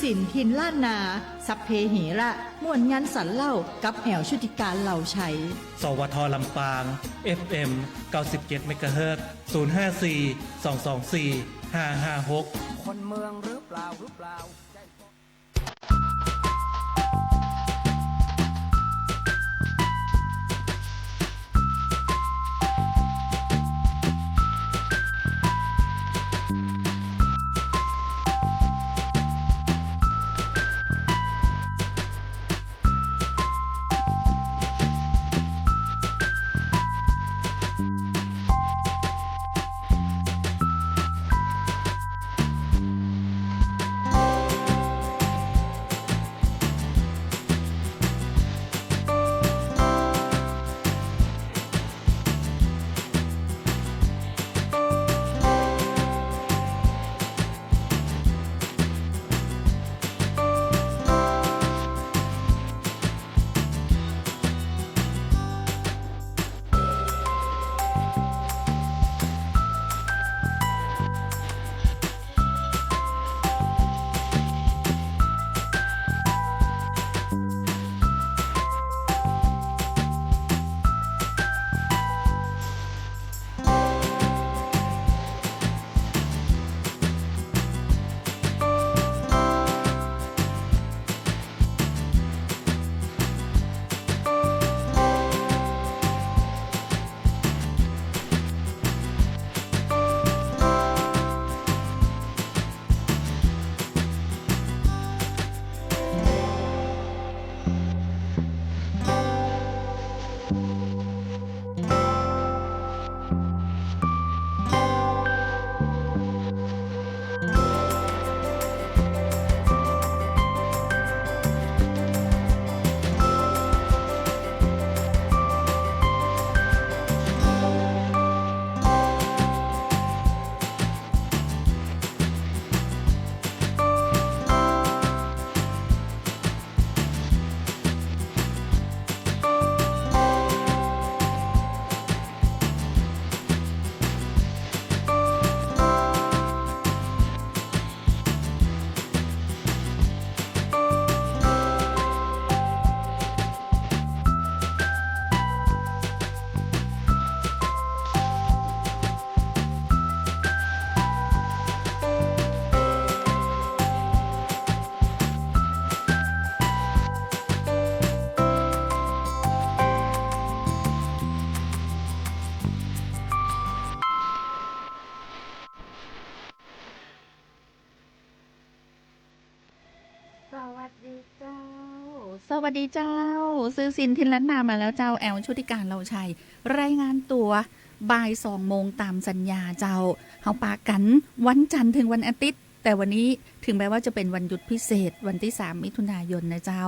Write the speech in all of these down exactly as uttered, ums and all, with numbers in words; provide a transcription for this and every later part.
สินถิ่นล้านนา สัพเพเหระ ม่วนงันสันเล่า กับแอ๋วชุติการ เหล่าชัย สวท ลำปาง เอฟเอ็ม เก้าสิบเจ็ด เมกะเฮิรตซ์ ศูนย์ห้าสี่ สองสองสี่ ห้าห้าหก คนเมืองหรือเปล่า หรือเปล่า สวัสดีเจ้า สวัสดีเจ้า สื่อสินถิ่นล้านนามาแล้วเจ้า แอ๋วชุติการ เหล่าชัย รายงานตั๋วบ่ายสองโมงตามสัญญาเจ้า เฮาปะกั๋นวันจันทร์เถิงวันอาทิตย์ แต่วันนี้ถึงแม้ว่าจะเป๋นวันหยุดพิเศษ วันตี้สาม มิถุนายนนะเจ้า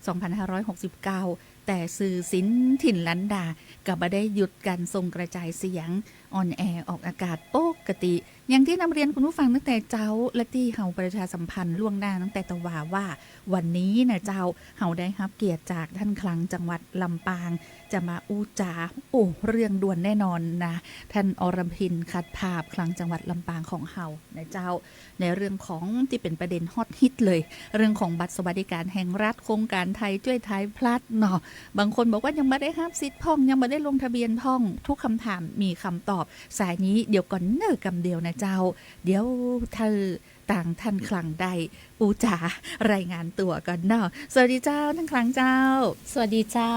สองพันห้าร้อยหกสิบเก้า แต่สื่อสินถิ่นล้านนาก็บ่ได้หยุดกั๋นส่งกระจายเสียง ออนแอร์ออกอากาศปกติ อย่างตี้นำเรียนคุณผู้ฟังตั้งแต่เจ๊า และตี้เฮาประชาสัมพันธ์ล่วงหน้าตั้งแต่ตะวาว่า วันนี้นะเจ้า เฮาได้ฮับเกียรติจากท่านคลังจังหวัดลำปาง จะมาอู้จ๋า โอ้ เรื่องด่วนแน่นอนนะ ท่านอรพิน ขัดผาบ คลังจังหวัดลำปางของเฮานะเจ้า ในเรื่องของตี้เป๋นประเด็นฮอตฮิตเลย เรื่องของบัตรสวัสดิการแห่งรัฐ โครงก๋านไทยจ้วยไทยพลัสเนาะ บางคนบอกว่ายังบ่ได้ฮับสิทธิ์พ่อง ยังบ่ได้ลงทะเบียนพ่อง ทุกคำถามมีคำตอบ สายนี้เดี๋ยวก่อนเน่อกำเดียวนะเจ้า เดี๋ยวเถิงตางท่านคลังได้อู้จ๋ารายงานตั๋วก่อนเนาะ สวัสดีเจ้า ท่านคลังเจ้า สวัสดีเจ้า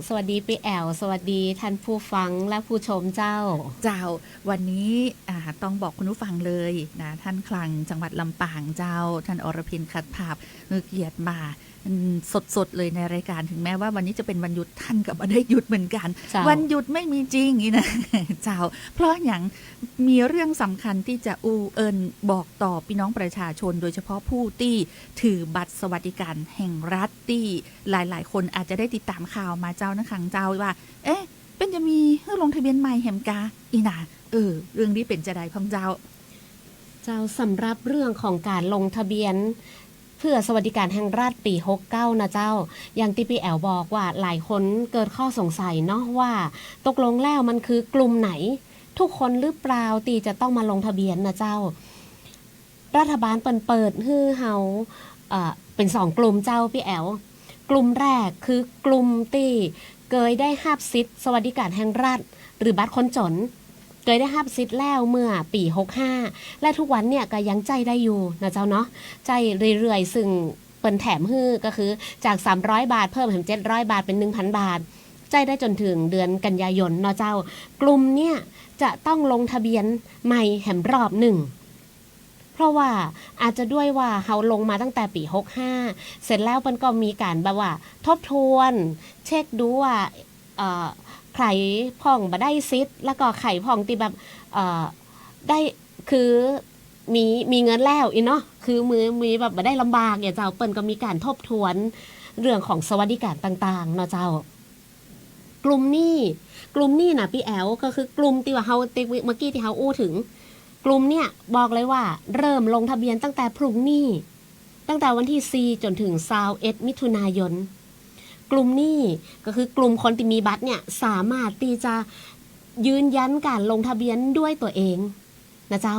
สวัสดีปี้แอ๋ว สวัสดีท่านผู้ฟังและผู้ชมเจ้า เจ้า วันนี้ อ่า ต้องบอกคุณผู้ฟังเลยนะ ท่านคลังจังหวัดลำปางเจ้า ท่านอรพิน ขัดผาบ หื้อเกียรติมา อืม สดๆ เลยในรายการ ถึงแม้ว่าวันนี้จะเป๋นวันหยุด ท่านก็บ่ได้หยุดเหมือนกั๋น เจ้า วันหยุดไม่มีจริงนี่นะ เจ้า เพราะหยัง มีเรื่องสำคัญตี้จะอู้เอิ้นบอกต่อปี้น้องประชาชน โดยเฉพาะผู้ตี้ถือบัตรสวัสดิการแห่งรัฐ ตี้หลายๆ คนอาจจะได้ติดต๋ามข่าวมาเจ้า ท่านคลังเจ้า ว่า เอ๊ะ เปิ้นจะมีหื้อลงทะเบียนใหม่แหมกา อี้นา เออ เรื่องนี้เป๋นจาใดพ่องเจ้า เจ้า สำหรับเรื่องของก๋านลงทะเบียนเพื่อสวัสดิการแห่งรัฐปี๋หกเก้านะเจ้า อย่างตี้ปี้แอ๋วบอกว่าหลายคนเกิดข้อสงสัยเนาะว่าตกลงแล้วมันคือกลุ่มไหน ทุกคนหรือเปล่าตี้จะต้องมาลงทะเบียนนะเจ้า รัฐบาลเปิ้นเปิดหื้อเฮา เอ่อ เป๋นสองกลุ่มเจ้าปี้แอ๋ว กลุ่มแรกคือกลุ่มตี้เกยได้ฮับสิทธิ์สวัสดิการแห่งรัฐ หรือบัตรคนจน เกยได้ฮับสิทธิ์แล้วเมื่อปี๋หกห้า และทุกวันเนี่ยก็ยังใจ๊ได้อยู่นะเจ้าเนาะ ใจ๊เรื่อยๆ ซึ่งเปิ้นแถมหื้อก็คือจากสามร้อยบาทเพิ่มแหมเจ็ดร้อยบาทเป๋นหนึ่งพันบาท ใจ๊ได้จ๋นเถิงเดือนกันยายนเนาะเจ้า กลุ่มเนี่ยจะต้องลงทะเบียนใหม่แหมรอบนึ่ง เพราะว่าอาจจะด้วยว่าเฮาลงมาตั้งแต่ปี๋หกห้า เสร็จแล้วเปิ้นก็มีก๋านแบบว่าทบทวน เช็คดูว่า เอ่อ ใผพ่องบ่ได้สิทธิ์ แล้วก็ใผพ่องตี้แบบ เอ่อ ได้ คือมี มีเงินแล้วอี้เนาะ คือมี มีแบบบ่ได้ลำบากเนี่ยเจ้า เปิ้นก็มีก๋านทบทวนเรื่องของสวัสดิการต่างๆ เนาะเจ้า กลุ่มนี้ กลุ่มนี้น่ะปี้แอ๋ว ก็คือกลุ่มตี้ว่าเฮา ตี้เมื่อกี้ตี้เฮาอู้เถิง กลุ่มเนี่ยบอกเลยว่าเริ่มลงทะเบียนตั้งแต่พรุ่งนี้ ตั้งแต่วันตี้สี่จ๋นเถิงซาวเอ็ดมิถุนายน กลุ่มนี้ก็คือกลุ่มคนตี้มีบัตรเนี่ยสามารถตี้จะยืนยันก๋านลงทะเบียนด้วยตั๋วเองนะเจ้า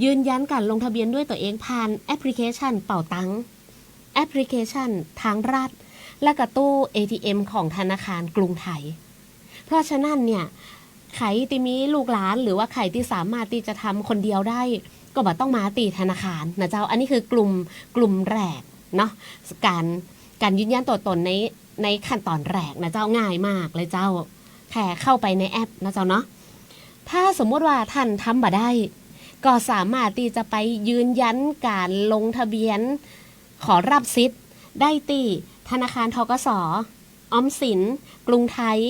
ยืนยันก๋านลงทะเบียนด้วยตั๋วเองผ่านแอปพลิเคชันเป๋าตัง แอปพลิเคชันทางรัฐ และก็ตู้เอทีเอ็มของธนาคารกรุงไทย เพราะฉะนั้นเนี่ย ใผตี้มีลูกหลานหรือว่าใผตี้สามารถตี้จะทำคนเดียวได้ ก็บ่ต้องมาตี้ธนาคารนะเจ้า อันนี้คือกลุ่ม กลุ่มแรกเนาะ ก๋าน ก๋านยืนยันตั๋วตนใน ในขั้นตอนแรกนะเจ้า ง่ายมากเลยเจ้า แค่เข้าไปในแอปนะเจ้าเนาะ ถ้าสมมุติว่าท่านทำบ่ได้ ก็สามารถตี้จะไปยืนยันก๋านลงทะเบียนขอฮับสิทธิ์ได้ตี้ธนาคาร ธ.ก.ส. ออมสิน กรุงไทย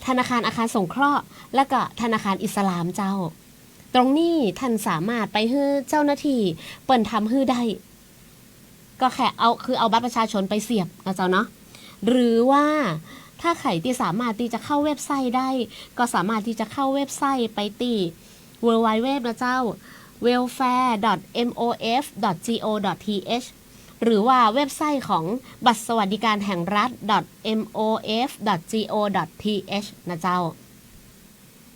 ธนาคารอาคารสงเคราะห์ และก็ธนาคารอิสลามเจ้า ตรงนี้ท่านสามารถไปหื้อเจ้าหน้าตี้เปิ้นทำหื้อได้ ก็แค่เอา คือเอาบัตรประชาชนไปเสียบนะเจ้าเนาะ หรือว่าถ้าใผตี้สามารถตี้จะเข้าเว็บไซต์ได้ ก็สามารถตี้จะเข้าเว็บไซต์ไปตี้ ดับเบิลยู ดับเบิลยู ดับเบิลยู ดับเบิลยู ดอท เอ็ม โอ เอฟ ดอท จี โอ ดอท ที เอช หรือว่าเว็บไซต์ของบัตรสวัสดิการแห่งรัฐ ดอท เอ็ม โอ เอฟ ดอท จี โอ ดอท ที เอช นะเจ้า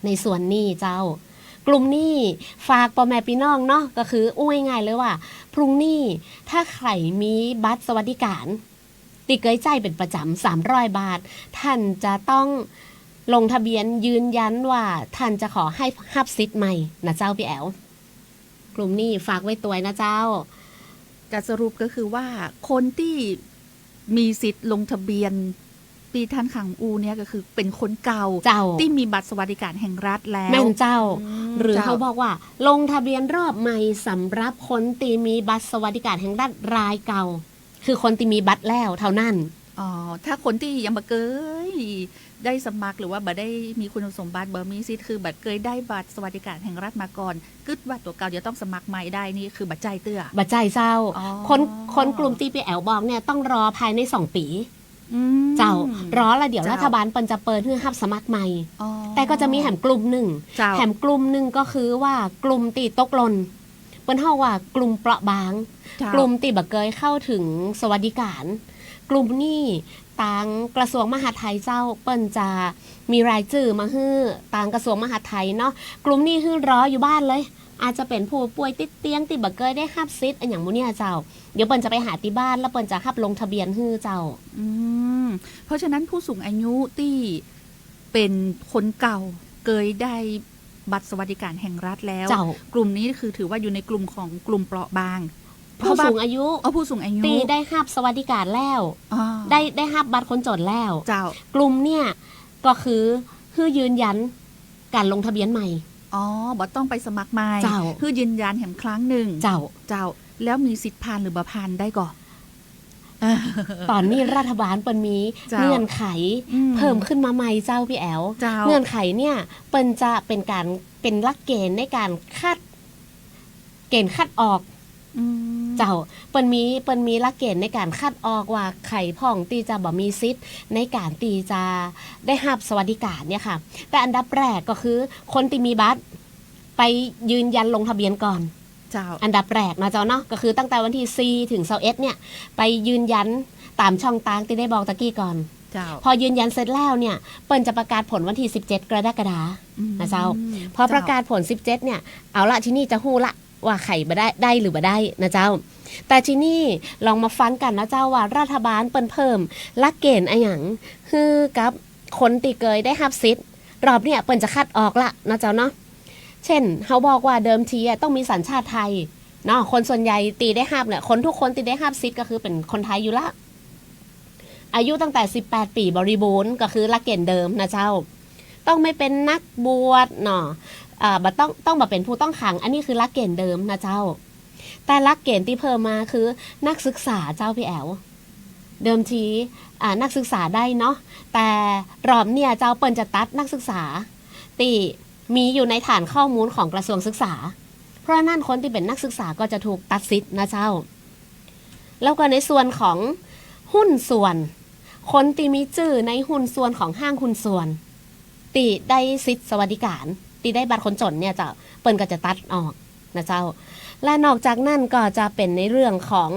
ในส่วนนี้เจ้า กลุ่มนี้ฝากป้อแม่ปี้น้องเนาะ ก็คืออู้ง่ายๆ เลยว่า พรุ่งนี้ถ้าใผมีบัตรสวัสดิการตี้เกยใจ๊เป๋นประจ๋ำ สามร้อยบาท ท่านจะต้องลงทะเบียนยืนยันว่าท่านจะขอฮับ ฮับสิทธิ์ใหม่นะเจ้าปี้แอ๋ว กลุ่มนี้ฝากไว้ตวยนะเจ้า ก็สรุปก็คือว่าคนตี้มีสิทธิ์ลงทะเบียนตี้ท่านขังอู้เนี่ยก็คือเป๋นคนเก่า เจ้า ตี้มีบัตรสวัสดิการแห่งรัฐแล้ว แม่นเจ้า อืม หรือ เจ้า เขาบอกว่าลงทะเบียนรอบใหม่สำหรับคนตี้มีบัตรสวัสดิการแห่งรัฐรายเก่า คือคนตี้มีบัตรแล้วเท่านั้น อ๋อ ถ้าคนตี้ยังบ่เกยได้สมัครหรือว่าบ่ได้มีคุณสมบัติ บ่มีสิทธิ์ คือบ่เกยได้บัตรสวัสดิการแห่งรัฐมาก่อน กึ๊ดว่าตั๋วเก่าจะต้องสมัครใหม่ได้นี่คือบ่ใจ้เตื้อ บ่ใจ้เจ้า อ๋อ คน คนกลุ่มตี้ปี้แอ๋วบอกเนี่ยต้องรอภายในสองปี๋ อืม เจ้า รอแล้วเดี๋ยว เจ้า รัฐบาลเปิ้นจะเปิดหื้อฮับสมัครใหม่ อ๋อ แต่ก็จะมีแหมกลุ่มนึ่ง เจ้า แหมกลุ่มนึ่งก็คือว่ากลุ่มตี้ตกหล่น เปิ้นฮ้องว่ากลุ่มเปราะบาง เจ้า กลุ่มตี้บ่เกยเข้าเถิงสวัสดิการ กลุ่มนี้ตางกระทรวงมหาดไทยเจ้า เปิ้นจะมีรายจื้อมาหื้อตางกระทรวงมหาดไทยเนาะ กลุ่มนี้หื้อรออยู่บ้านเลย อาจจะเป๋นผู้ป่วยติดเตียงตี้บ่เกยได้ฮับสิทธิ์อะหยังหมู่เนี่ยเจ้า เดี๋ยวเปิ้นจะไปหาตี้บ้านแล้วเปิ้นจะฮับลงทะเบียนหื้อเจ้า อืม เพราะฉะนั้นผู้สูงอายุตี้เป๋นคนเก่าเกยได้บัตรสวัสดิการแห่งรัฐแล้ว เจ้า กลุ่มนี้คือถือว่าอยู่ในกลุ่มของกลุ่มเปราะบาง ผู้สูงอายุ เพราะว่า อ๋อ ผู้สูงอายุ ตี้ได้ฮับสวัสดิการแล้ว อ๋อ ได้ ได้ฮับบัตรคนจนแล้ว เจ้า กลุ่มเนี่ยก็คือหื้อยืนยันก๋านลงทะเบียนใหม่ อ๋อ บ่ต้องไปสมัครใหม่ เจ้า หื้อยืนยันแหมครั้งนึ่ง เจ้า เจ้า แล้วมีสิทธิ์ผ่านหรือบ่ผ่านได้ก่อ ต๋อนนี้รัฐบาลเปิ้นมี เจ้า เงื่อนไข อืม เพิ่มขึ้นมาใหม่เจ้าปี้แอ๋ว เจ้า เงื่อนไขเนี่ยเปิ้นจะเป๋นก๋าน เป๋นหลักเกณฑ์ในก๋านคัด เกณฑ์คัดออก อืม เจ้า เปิ้นมี เปิ้นมีหลักเกณฑ์ในก๋านคัดออกว่าใผพ่องตี้จะบ่มีสิทธิ์ในก๋านตี้จะได้ฮับสวัสดิการเนี่ยค่ะ แต่อันดับแรกก็คือคนตี้มีบัตรไปยืนยันลงทะเบียนก่อน เจ้า อันดับแรกเนาะเจ้าเนาะ ก็คือตั้งแต่วันตี้สี่เถิงซาวเอ็ดเนี่ย ไปยืนยันต๋ามช่องตางตี้ได้บอกตะกี้ก่อน เจ้า พอยืนยันเสร็จแล้วเนี่ย เปิ้นจะประกาศผลวันตี้สิบเจ็ดกรกฎาคม อืม นะเจ้า พอประกาศผลสิบเจ็ดเนี่ย เจ้า เอาละ ทีนี้จะฮู้ละ ว่าใผบ่ได้ ได้หรือบ่ได้นะเจ้า แต่ทีนี้ลองมาฟังกั๋นนะเจ้า ว่ารัฐบาลเปิ้นเพิ่มหลักเกณฑ์อะหยังหื้อกับคนตี้เกยได้ฮับสิทธิ์ รอบเนี้ยเปิ้นจะคัดออกละนะเจ้าเนาะ เจ้น เฮาบอกว่าเดิมทีอะต้องมีสัญชาติไทยเนาะ คนส่วนใหญ่ตี้ได้ฮับเนี่ย คนทุกคนตี้ได้ฮับสิทธิ์ก็คือเป๋นคนไทยอยู่ละ อายุตั้งแต่สิบแปดปี๋บริบูรณ์ ก็คือหลักเกณฑ์เดิมนะเจ้า ต้องไม่เป๋นนักบวชเนาะ อ่า บ่ต้อง ต้องบ่เป๋นผู้ต้องขัง อันนี้คือหลักเกณฑ์เดิมนะเจ้า แต่หลักเกณฑ์ตี้เพิ่มมาคือนักศึกษาเจ้าพี่แอ๋ว เดิมที อ่า นักศึกษาได้เนาะ แต่รอบเนี้ยเจ้าเปิ้นจะตัดนักศึกษาตี้มีอยู่ในฐานข้อมูลของกระทรวงศึกษา เพราะฉะนั้นคนตี้เป๋นนักศึกษาก็จะถูกตัดสิทธิ์นะเจ้า แล้วก็ในส่วนของหุ้นส่วน คนตี้มีจื้อในหุ้นส่วนของห้างหุ้นส่วน ตี้ได้สิทธิ์สวัสดิการ ตี้ได้บัตรคนจนเนี่ยเจ้า เปิ้นก็จะตัดออกนะเจ้า และนอกจากนั้นก็จะเป๋นในเรื่องของ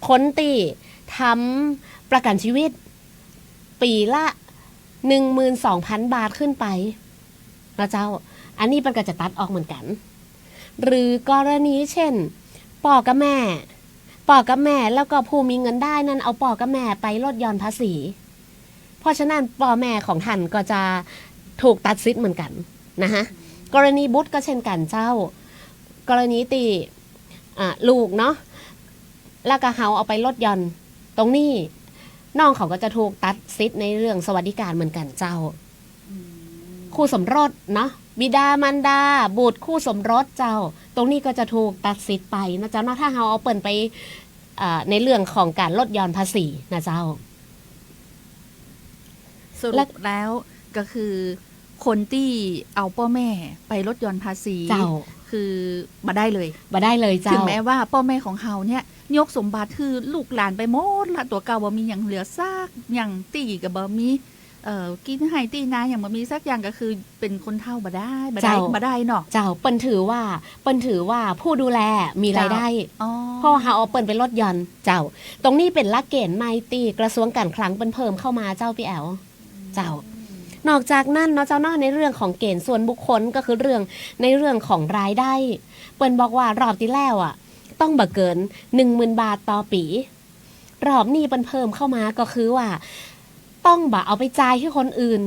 คนตี้ทำประกันชีวิต ปี๋ละ หนึ่งหมื่นสองพันบาทขึ้นไปนะเจ้า อันนี้เปิ้นก็จะตัดออกเหมือนกั๋น หรือกรณีเจ้น ป้อกับแม่ ป้อกับแม่ แล้วก็ผู้มีเงินได้นั้นเอาป้อกับแม่ไปลดหย่อนภาษี เพราะฉะนั้นป้อแม่ของต้านก็จะถูกตัดสิทธิ์เหมือนกั๋นนะฮะ กรณีบุตรก็เช่นกั๋นเจ้า กรณีตี้ อ่า ลูกเนาะ แล้วก็เฮาเอาไปลดหย่อนตรงนี้ น้องเขาก็จะถูกตัดสิทธิ์ในเรื่องสวัสดิการเหมือนกั๋นเจ้า อืม คู่สมรสเนาะ บิดามารดา บุตร คู่สมรสเจ้า ตรงนี้ก็จะถูกตัดสิทธิ์ไปนะเจ้าเนาะ ถ้าเฮาเอาเปิ้นไป อ่า ในเรื่องของก๋านลดหย่อนภาษีนะเจ้า สรุปแล้วก็คือ คนตี้เอาป้อแม่ไปลดหย่อนภาษี เจ้า คือบ่ได้เลย บ่ได้เลยเจ้า ถึงแม้ว่าป้อแม่ของเฮาเนี่ยยกสมบัติหื้อลูกหลานไปหมดละ ตั๋วเก่าบ่มีหยังเหลือสักอย่าง ตี้ก็บ่มี เอ่อ กินไฮ่ตี้นาหยังบ่มีสักอย่าง ก็คือเป๋นคนเฒ่าบ่ได้ บ่ได้ เจ้า บ่ได้เนาะ เจ้า เปิ้นถือว่า เปิ้นถือว่าผู้ดูแลมีรายได้ เจ้า อ๋อ เพราะเฮาเอาเปิ้นไปลดหย่อน เจ้า ตรงนี้เป๋นหลักเกณฑ์ใหม่ตี้กระทรวงการคลังเปิ้นเพิ่มเข้ามาเจ้าพี่แอ๋ว เจ้า นอกจากนั้นเนาะเจ้าเนาะ ในเรื่องของเกณฑ์ส่วนบุคคล ก็คือเรื่อง ในเรื่องของรายได้ เปิ้นบอกว่ารอบตี้แล้วอะ ต้องบ่เกิน หนึ่งหมื่นบาทต่อปี๋ รอบนี้เปิ้นเพิ่มเข้ามาก็คือว่า ต้องบ่เอาไปจ่ายหื้อคนอื่น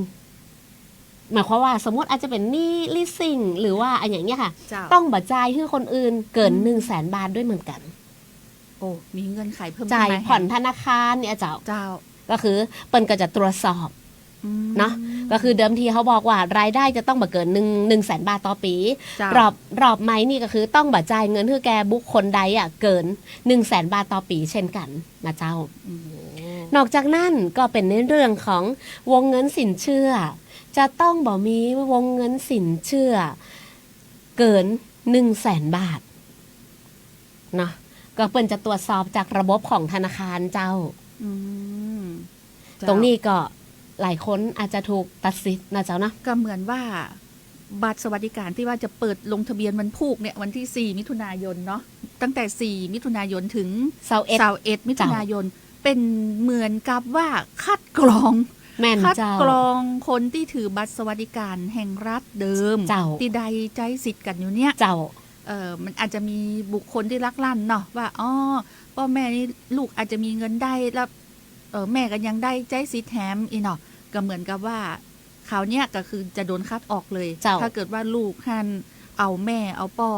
หมายความว่าสมมุติอาจจะเป๋นหนี้ leasing หรือว่าอะหยังเนี่ยค่ะ เจ้า ต้องบ่จ่ายหื้อคนอื่นเกิน อืม หนึ่งแสนบาทด้วยเหมือนกั๋น โอ้ มีเงื่อนไขเพิ่มขึ้นมา จ่ายผ่อนธนาคารเนี่ยเจ้า เจ้า ก็คือเปิ้นก็จะตรวจสอบ อืม เนาะ ก็คือเดิมทีเขาบอกว่ารายได้จะต้องบ่เกินหนึ่ง หนึ่งแสนบาทต่อปี๋ เจ้า รอบ รอบใหม่นี่ก็คือต้องบ่จ่ายเงินหื้อแก่บุคคลใดอะเกินหนึ่งแสนบาทต่อปี๋เช่นกั๋นนะเจ้า โอ้โห นอกจากนั้นก็เป๋นในเรื่องของวงเงินสินเชื่อ จะต้องบ่มีวงเงินสินเชื่อเกินหนึ่งแสนบาท เนาะ ก็เปิ้นจะตรวจสอบจากระบบของธนาคารเจ้า อืม เจ้า ตรงนี้ก็หลายคนอาจจะถูกตัดสิทธิ์นะเจ้าเนาะ ก็เหมือนว่าบัตรสวัสดิการตี้ว่าจะเปิดลงทะเบียนวันพูกเนี่ย วันตี้สี่มิถุนายนเนาะ ตั้งแต่สี่มิถุนายนถึงซาวเอ็ด ซาวเอ็ดมิถุนายน เป๋นเหมือนกับว่าคัดกรอง แม่นเจ้า คัดกรองคนตี้ถือบัตรสวัสดิการแห่งรัฐเดิม เจ้า ตี้ได้ใจ๊สิทธิ์กั๋นอยู่เนี่ย เจ้า เอ่อ มันอาจจะมีบุคคลตี้ลักลั่นเนาะ ว่า อ้อ ป้อแม่นี่ลูกอาจจะมีเงินได้แล้ว เอ่อ แม่ก็ยังได้ใจ๊สิทธิ์แหมอี้เนาะ ก็เหมือนกับว่าคราวเนี้ยก็คือจะโดนคัดออกเลย เจ้า ถ้าเกิดว่าลูกหั้นเอาแม่เอาป้อ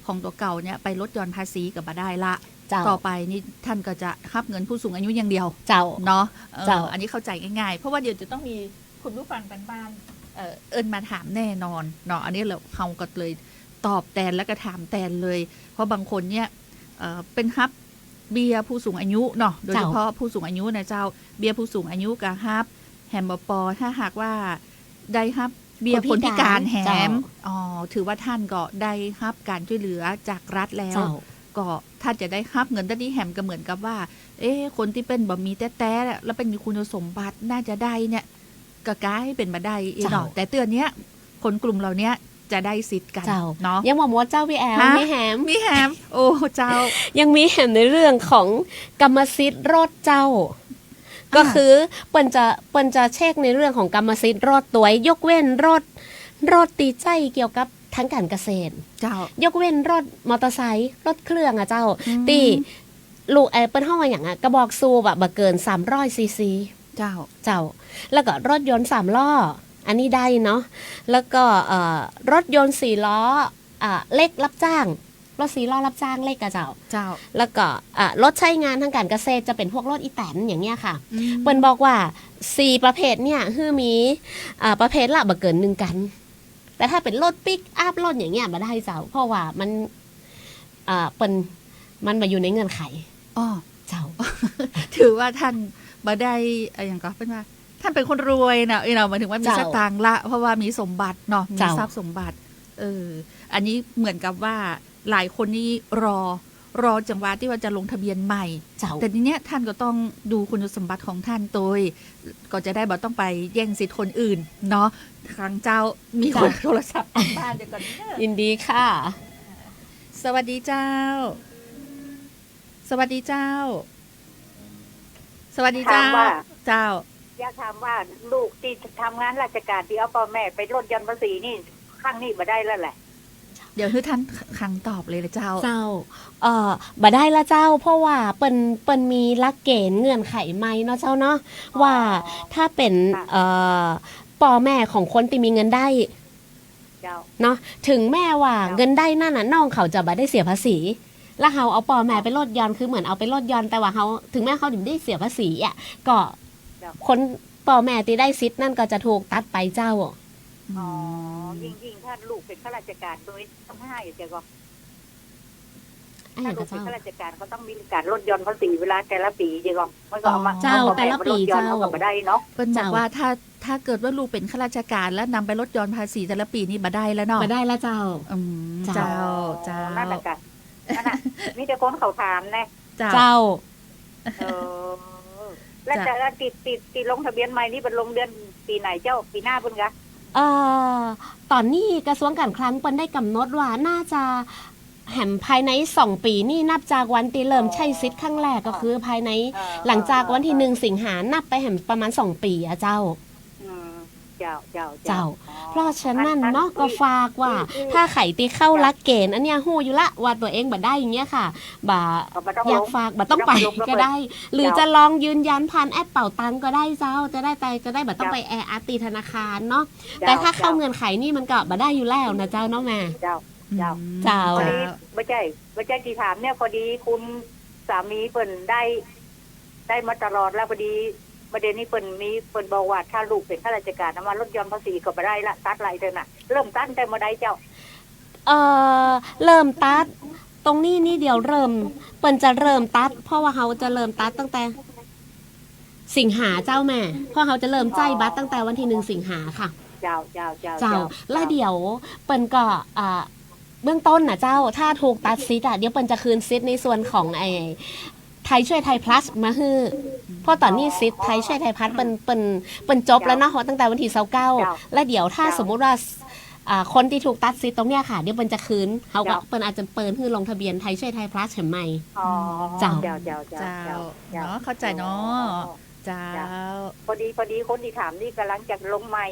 ของตั๋วเก่าเนี่ยไปลดหย่อนภาษีก็บ่ได้ละ เจ้า ต่อไปนี่ต้านก็จะฮับเงินผู้สูงอายุอย่างเดียว เจ้า เนาะ เออ เจ้า อันนี้เข้าใจ๋ง่ายๆ เพราะว่าเดี๋ยวจะต้องมีคุณผู้ฟังตางบ้าน เอ่อ เอิ้นมาถามแน่นอนเนาะ อันนี้เฮา เฮาก็เลยตอบแตนแล้วก็ถามแตนเลย เพราะบางคนเนี่ย เอ่อ เป๋นฮับเบี้ยผู้สูงอายุเนาะ โดยเฉพาะผู้สูงอายุนะเจ้า เจ้า เบี้ยผู้สูงอายุก็ฮับ แหมบ่ปอ ถ้าหากว่าได้ฮับเบี้ยคนพิการแหม คนพิการ เจ้า อ๋อ ถือว่าต้านก็ได้ฮับก๋านจ้วยเหลือจากรัฐแล้ว เจ้า ก็ต้านจะได้ฮับเงินด้านนี้แหม ก็เหมือนกับว่า เอ๊ะ คนตี้เปิ้นบ่มีแต๊ๆ แล้วเปิ้นมีคุณสมบัติน่าจะได้เนี่ย ก็กลายเป๋นบ่ได้อี้เนาะ เจ้า แต่เตื้อเนี้ย คนกลุ่มเหล่าเนี้ยจะได้สิทธิ์กั๋น เจ้า เนาะ ยังบ่หมดเจ้าพี่แอ๋ว ฮะ มีแหม มีแหม โอ้ เจ้า ยังมีแหมในเรื่องของกรรมสิทธิ์รถเจ้า อ่า ก็คือเปิ้นจะ เปิ้นจะเช็คในเรื่องของกรรมสิทธิ์รถตวย ยกเว้นรถ รถตี้ใจ๊เกี่ยวกับ ทางก๋านเกษตร เจ้า ยกเว้นรถมอเตอร์ไซค์ รถเครื่องอะเจ้า อืม ตี้ลูก เอ่อ เปิ้นฮ้องว่าหยังอะ กระบอกสูบอะ บ่เกินสามร้อยซีซี เจ้า เจ้า แล้วก็รถยนต์สามล้อ อันนี้ได้เนาะ แล้วก็ เอ่อ รถยนต์สี่ล้อ อ่า เล็กรับจ้าง รถสี่ล้อรับจ้างเล็กอะเจ้า เจ้า แล้วก็ อ่า รถใช้งานทางก๋านเกษตรจะเป๋นพวกรถอีแตนอย่างเงี้ยค่ะ อืม เปิ้นบอกว่าสี่ประเภทเนี่ย หื้อมี อ่า ประเภทละบ่เกินหนึ่งกั๋น แต่ถ้าเป๋นรถปิกอัพรถอย่างเงี้ยบ่ได้เจ้า เพราะว่ามัน อ่า เปิ้น มันบ่อยู่ในเงื่อนไข อ้อ เจ้า ถือว่าต้านบ่ได้ อะหยังก่อ เปิ้นว่า ต้านเป๋นคนรวยน่ะ เอ้ยเนาะ หมายถึงว่ามี เจ้า สตางค์ละ เพราะว่ามีสมบัติเนาะ มี เจ้า ทรัพย์สมบัติ เออ อันนี้เหมือนกับว่าหลายคนนี่รอ รอจังหวะตี้ว่าจะลงทะเบียนใหม่ เจ้า แต่ทีเนี้ยต้านก็ต้องดูคุณสมบัติของต้านโตย ก็จะได้บ่ต้องไปแย่งสิทธิ์คนอื่นเนาะ ครั้นเจ้า มีคน เจ้า โทรศัพท์ตางบ้าน เดี๋ยวก่อนเนอะ ยินดีค่ะ สวัสดีเจ้า สวัสดีเจ้า สวัสดีเจ้า ถามว่า เจ้า อยากถามว่าลูกตี้ทำงานราชก๋านตี้เอาป้อแม่ไปลดหย่อนภาษีนี่ ครั้งนี้บ่ได้แล้วแหละ เดี๋ยวหื้อต้านคังตอบเลยละเจ้า เจ้า เอ่อ บ่ได้ละเจ้า เพราะว่าเปิ้น เปิ้นมีหลักเกณฑ์เงื่อนไขใหม่เนาะเจ้าเนาะ อ๋อ ว่าถ้าเป๋น ค่ะ เอ่อ ป้อแม่ของคนตี้มีเงินได้ เจ้า เนาะ ถึงแม้ว่า เจ้า เงินได้นั้นน่ะ น้องเขาจะบ่ได้เสียภาษี แล้วเฮาเอาป้อแม่ เจ้า ไปลดหย่อน คือเหมือนเอาไปลดหย่อน แต่ว่าเฮา ถึงแม้เฮาจะบ่ได้เสียภาษีอะ ก็ เจ้า คน ป้อแม่ตี้ได้สิทธิ์นั้นก็จะถูกตัดไปเจ้า อ๋อ อืม ยิ่ง ยิ่งถ้าลูกเป๋นข้าราชก๋านโดยต้องให้เสียก่อน อะหยัง ถ้าลูกเป๋น เจ้า ข้าราชก๋านก็ต้องมีก๋านลดหย่อนภาษีเวลาแต่ละปี๋เสียก่อน มันก็เอามา อ๋อ เจ้า เอาป้อแม่ แต่ละปี๋ มาลดหย่อน เจ้า เอาก็บ่ได้เนาะ เปิ้นบอก เจ้า ว่าถ้า ถ้าเกิดว่าลูกเป๋นข้าราชก๋านแล้วนำไปลดหย่อนภาษีแต่ละปี๋นี่บ่ได้แล้วเนาะ บ่ได้แล้วเจ้า อืม เจ้า เจ้า เจ้า นั่นแหละกะ นั่นน่ะ มีแต่คนเขาถามแน่ เจ้า เจ้า เออ แล้ว เจ้า จะติด ติด ติดลงทะเบียนใหม่นี่เปิ้นลงเดือนปี๋ไหนเจ้า ปี๋หน้าปุ้นกะ เอ่อ ต๋อนนี้กระทรวงการคลังเปิ้นได้กำหนดว่าน่าจะแหมภายในสองปี๋นี่นับจากวันตี้เริ่มใช้สิทธิ์ครั้งแรก ก็คือภายใน เออ หลังจากวันตี้หนึ่งสิงหานับไปแหมประมาณสองปี๋อะเจ้า อืม เจ้า เจ้า เจ้า เจ้า อ๋อ เพราะฉะนั้นเนาะ อัน อัน ก็ฝากว่า อืม อืม ถ้าใผตี้เข้า เจ้า หลักเกณฑ์อันเนี้ย ฮู้อยู่ละว่าตั๋วเองบ่ได้อย่างเงี้ยค่ะ บ่ ก็บ่ต้อง อยากฝาก ลง บ่ต้องไป บ่ต้องไปลงก็ ก็ได้ เปิ้น หรือ เจ้า จะลองยืนยันผ่านแอปเป๋าตังก็ได้เจ้า จะได้ไป จะได้บ่ต้อง เจ้า ไปแออัดตี้ธนาคารเนาะ เจ้า แต่ถ้าเข้า เจ้า เงื่อนไขนี่มันก็บ่ได้อยู่แล้วนะเจ้าเนาะแม่ เจ้า เจ้า อืม เจ้า พอดี เจ้า บ่ใจ้ บ่ใจ้ตี้ถามเนี่ย พอดีคุณสามีเปิ้นได้ ได้มาตลอดแล้ว พอดี ประเด็นนี้เปิ้นมี เปิ้นบอกว่าถ้าลูกเป๋นข้าราชก๋านเอามาลดหย่อนภาษีก็บ่ได้ละ ตัดละไอ้เถิงน่ะ เริ่มตัดตั้งแต่เมื่อใดเจ้า เอ่อ เริ่มตัด ตรงนี้นี่เดี๋ยวเริ่ม เปิ้นจะเริ่มตัด เพราะว่าเฮาจะเริ่มตัดตั้งแต่สิงหาเจ้าแม่ เพราะเฮาจะเริ่มใจ๊บัตรตั้งแต่วันตี้หนึ่งสิงหาค่ะ เจ้า เจ้า เจ้า เจ้า เจ้า แล้วเดี๋ยวเปิ้นก็ อ่า เบื้องต้นน่ะเจ้า ถ้าถูกตัดสิทธิ์อะ เดี๋ยวเปิ้นจะคืนสิทธิ์ในส่วนของไอ้ ไทยช่วยไทยพลัสมาหื้อ เพราะต๋อนนี้สิทธิ์ไทยช่วยไทยพลัสเปิ้น เปิ้น เปิ้นจบแล้วเนาะ เจ้า ตั้งแต่วันตี้ซาวเก้า เจ้า แล้วเดี๋ยวถ้า เจ้า สมมุติว่า อ่า คนตี้ถูกตัดสิทธิ์ตรงเนี้ยค่ะ เดี๋ยวเปิ้นจะคืน เฮาก็ เจ้า เปิ้นอาจจะเปิดหื้อลงทะเบียนไทยช่วยไทยพลัสแหมใหม่ อ๋อ เจ้า เจ้า เจ้า เจ้า เจ้า เนาะ เข้าใจ๋เนาะ อ๋อ เจ้า เจ้า พอดี พอดีคนตี้ถามนี่ก่ำลังจะลงใหม่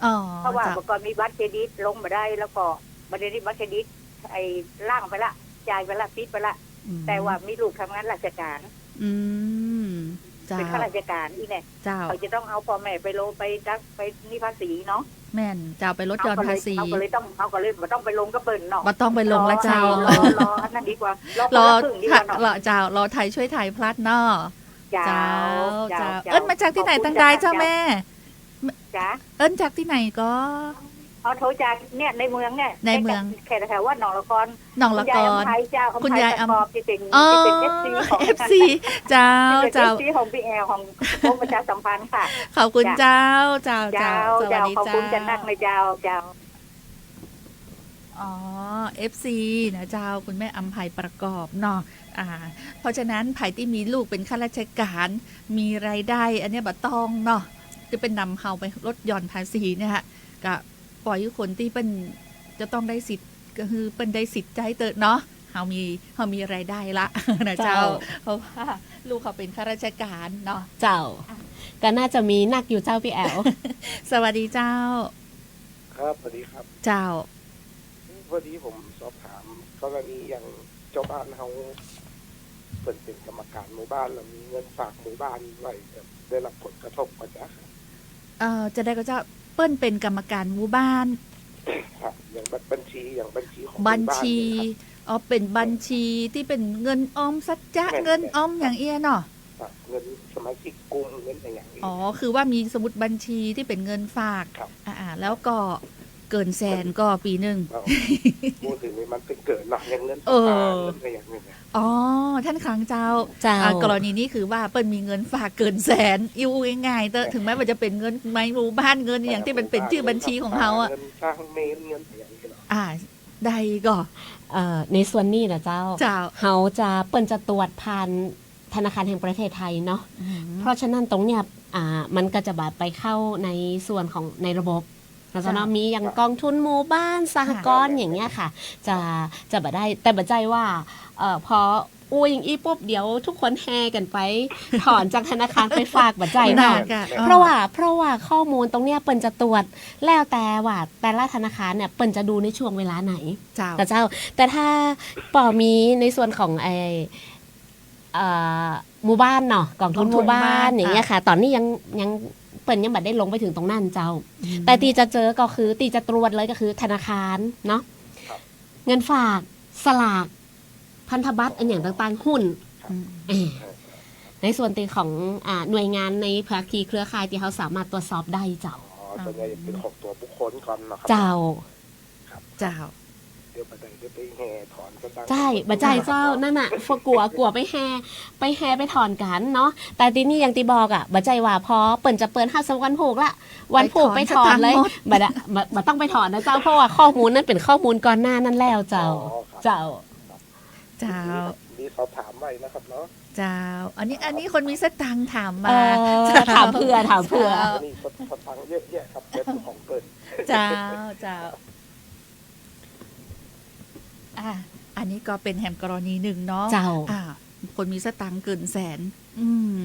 อ๋อ เพราะว่า เจ้า เมื่อก่อนมีบัตรเครดิตลงบ่ได้ แล้วก็บ่ได้มีบัตรเครดิต ไอ้ล้างไปละ จ่ายไปละ ปิดไปละ อืม แต่ว่ามีลูกทำงานราชก๋าน อืม เจ้า เป๋นข้าราชก๋านอี้แหละ เจ้า เขาจะต้องเอาป้อแม่ไปลง ไปตัด ไปนี่ภาษีเนาะ แม่น เจ้า ไปลดหย่อนภาษี เฮาก็เลย เฮาก็เลยต้อง เฮาก็เลยบ่ต้องไปลงกับเปิ้นเนาะ บ่ต้องไปลงละเจ้า รอ รอ รออันนั้นดีกว่า รอคนละครึ่งดีกว่าเนาะ รอ เจ้า รอไทยช่วยไทยพลัสเนาะ เจ้า เจ้า เจ้า เจ้า เอิ้นมาจากตี้ไหน ขอบคุณ ตางใดเจ้า เจ้าแม่ จ๊ะ เอิ้นจากตี้ไหนก็ เอาโทรจากเนี่ยในเมืองเนี่ย ในเมือง แถวๆ วัดหนองละกอน หนองละกอน คุณยายอำไพเจ้า คุณยายอำ อำไพประกอบ ตี้เป๋น อ๋อ ตี้เป๋นเอฟซีของ เอฟซี เจ้า ตี้เป๋น เจ้า เอฟซีของพี่แอล ของกรมประชาสัมพันธ์ค่ะ ขอบคุณ จ้ะ เจ้า เจ้า เจ้า เจ้า สวัสดี เจ้า ขอบคุณ เจ้า เจ้านักเลยเจ้า เจ้า อ๋อ เอฟซี นะเจ้า คุณแม่อำไพประกอบเนาะ อ่า เพราะฉะนั้นใผตี้มีลูกเป๋นข้าราชก๋าน มีรายได้ อันเนี้ยบ่ต้องเนาะ จะเป๋นนำเฮาไปลดหย่อนภาษีเนี่ยฮะ ก็ปล่อยหื้อคนตี้เปิ้นจะต้องได้สิทธิ์ ก็คือเปิ้นได้สิทธิ์ใจ๊เต๊อะเนาะ เฮามี เฮามีรายได้ละ นะเจ้า เจ้า เพราะว่าลูกเขาเป๋นข้าราชก๋านเนาะ เจ้า อ่ะ ก็น่าจะมีนักอยู่เจ้าพี่แอล สวัสดีเจ้า ครับ สวัสดีครับ เจ้า พอดีผมสอบถามกรณีอย่างเจ้าบ้านเฮา เปิ้นเป๋นกรรมการหมู่บ้าน แล้วมีเงินฝากหมู่บ้านไว้ จะได้รับผลกระทบก่อจ๊ะ เอ่อ จะได้ก่อเจ้า เปิ้นเป๋นกรรมการหมู่บ้าน ครับ อย่างบัญ บัญชี อย่างบัญชีของหมู่บ้านเนี่ยครับ บัญชี อ๋อ เป๋นบัญชีตี้เป๋นเงินออมสัจจะ แม่น เงินออมอย่างเอี้ยเนาะ ครับ เงินสมาชิกกลุ่ม เงินอะหยังอี้ อ๋อ คือว่ามีสมุดบัญชีตี้เป๋นเงินฝาก ครับ อ่าๆ แล้วก็เกินแสนก่อปี๋นึ่ง อ๋อ พูดถึงนี่มันเป๋นเกินเนาะ อย่างเงิน เออ สภา เงินอะหยังนี่นะ อ๋อ ต้านคลังเจ้า เจ้า อ่า กรณีนี้คือว่าเปิ้นมีเงินฝากเกินแสน อู้ง่ายๆ เต๊อะ ถึงแม้ว่าจะเป๋นเงินในหมู่บ้าน เงินอะหยังตี้มันเป๋นจื้อบัญชีของเฮาอะ เงินสร้างเมน เงินอะหยังนี่เนาะ อ่า ได้ก่อ เอ่อ ในส่วนนี้นะเจ้า เจ้า เฮาจะ เปิ้นจะตรวจผ่านธนาคารแห่งประเทศไทยเนาะ อืม เพราะฉะนั้นตรงเนี้ย อ่า มันก็จะบ่ไปเข้าในส่วนของในระบบ นะเจ้าเนาะ เจ้า มีอย่าง ครับ กองทุนหมู่บ้าน สหกรณ์ ค่ะ อย่างเงี้ยค่ะ จะ จะบ่ได้ แต่บ่ใจ้ว่า เอ่อ พออู้อย่างอี้ปุ๊บ เดี๋ยวทุกคนแห่กั๋นไปถอนจากธนาคารไปฝาก บ่ใจ้เนาะ บ่ใจ้ เพราะว่า เพราะว่าข้อมูลตรงเนี้ยเปิ้นจะตรวจ แล้วแต่ว่าแต่ละธนาคารเนี่ยเปิ้นจะดูในช่วงเวลาไหน เจ้า นะเจ้า แต่ถ้าปอมีในส่วนของไอ้ เอ่อ หมู่บ้านเนาะ กองทุน กองทุนหมู่บ้าน หมู่บ้าน อย่างเงี้ยค่ะ ค่ะ ต๋อนนี้ยัง ยัง เปิ้นยังบ่ได้ลงไปถึงตรงนั้นเจ้า อืม แต่ตี้จะเจอก็คือ ตี้จะตรวจเลยก็คือธนาคารเนาะ ครับ เงินฝาก สลาก พันธบัตร อะหยังต่างๆ หุ้น อืม เออ ในส่วนตี้ของ อ่า หน่วยงานในภาคีเครือข่ายตี้เฮาสามารถตรวจสอบได้เจ้า อ๋อ ส่วนใหญ่จะเป๋นของตั๋วบุคคลก่อนเนาะครับ เจ้า ครับ เจ้า เดี๋ยวบ่ได้ เดี๋ยวไปแห่ถอนก็ตั้ง ใจ้ บ่ใจ้เจ้า นั่นน่ะ กลัว กลัวไปแห่ ไปแห่ไปถอนกั๋นเนาะ แต่ตี้นี่อย่างตี้บอกอะ บ่ใจ้ว่าพอเปิ้นจะเปิดฮับสำหรับวันผูกละ วันผูกไปถอนเลย ไปถอนสตางค์หมด บ่ได้ บ่ บ่ต้องไปถอนนะเจ้า เพราะว่าข้อมูลนั้นเป๋นข้อมูลก่อนหน้านั้นแล้วเจ้า อ๋อ ครับ เจ้า เจ้า มี มีสอบถามไว้นะครับเนาะ เจ้า อันนี้ อันนี้คนมีสตางค์ถามมา เออ เจ้า ถามเผื่อ ถามเผื่อ เจ้า อันนี้สตางค์เยอะแยะครับ เป๋นของเปิ้น เจ้า เจ้า อ่ะ อันนี้ก็เป๋นแหมกรณีนึ่งเนาะ เจ้า อ่ะ คนมีสตางค์เกินแสน อืม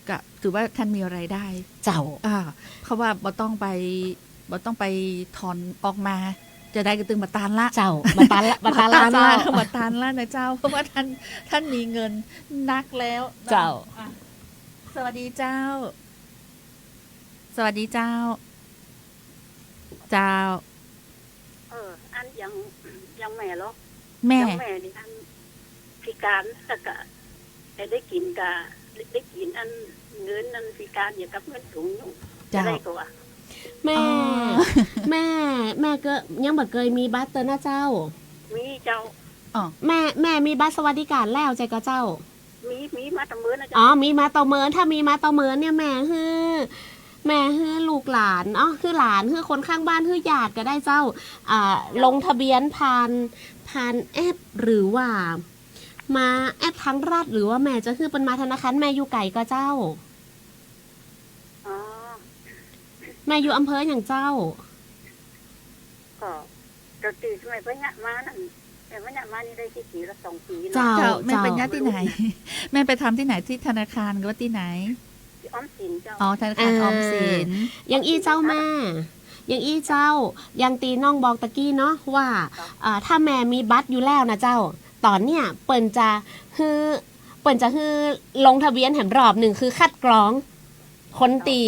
ก็ถือว่าต้านมีรายได้ เจ้า อ่ะ เพราะว่าบ่ต้องไป บ่ต้องไปถอนออกมา จะได้กระตึงบ่ตันละ เจ้า บ่ตันละ บ่ตันละ บ่ตันละ เจ้า บ่ตันละนะเจ้า เพราะว่าต้าน ต้านมีเงินนักแล้วเนาะ เจ้า อ่ะ สวัสดีเจ้า สวัสดีเจ้า เจ้า เออ อันอย่าง อย่างแม่เหรอ แม่ อย่างแม่นี่อันพิก๋าน แล้วก็ได้ ได้กิ๋นกะ ได้ ได้กิ๋นอันเงินอันพิก๋านเนี่ยกับเงินสูงอายุ เจ้า จะได้ก่อ แม่ อ๋อ แม่ แม่ก็ยังบ่เกยมีบัตรเต๊อะนะเจ้า มีเจ้า อ๋อ แม่ แม่มีบัตรสวัสดิการแล้วใจ้ก่อเจ้า มี มีมาแต่เมินนะเจ้า อ๋อ มีมาแต่เมิน ถ้ามีมาแต่เมินเนี่ย แม่หื้อ แม่หื้อลูกหลาน อ๋อ หื้อหลาน หื้อคนข้างบ้าน หื้อญาติก็ได้เจ้า อ่า ลงทะเบียนผ่าน ผ่านแอป หรือว่ามาแอปทางรัฐ หรือว่าแม่จะหื้อเปิ้นมาธนาคาร แม่อยู่ไกลก่อเจ้า อ๋อ แม่อยู่อำเภอหยังเจ้า ก็ ก็ตี้แม่ไปเยียะมานั่น แม่ไปเยียะมานี่ได้กี่ปีละ สองปีเนาะ เจ้า เจ้า แม่ไปเยียะตี้ไหน เจ้า แม่ไปทำตี้ไหน ตี้ธนาคารหรือว่าตี้ไหน ตี้ออมสินเจ้า อ๋อ ธนาคาร อ่า ออมสิน อย่างอี้เจ้าแม่ อย่างอี้เจ้า อย่างตี้น้องบอกตะกี้เนาะว่า ครับ เอ่อ ถ้าแม่มีบัตรอยู่แล้วนะเจ้า ต๋อนเนี้ยเปิ้นจะหื้อ เปิ้นจะหื้อลงทะเบียนแหมรอบนึ่ง คือคัดกรอง คนตี้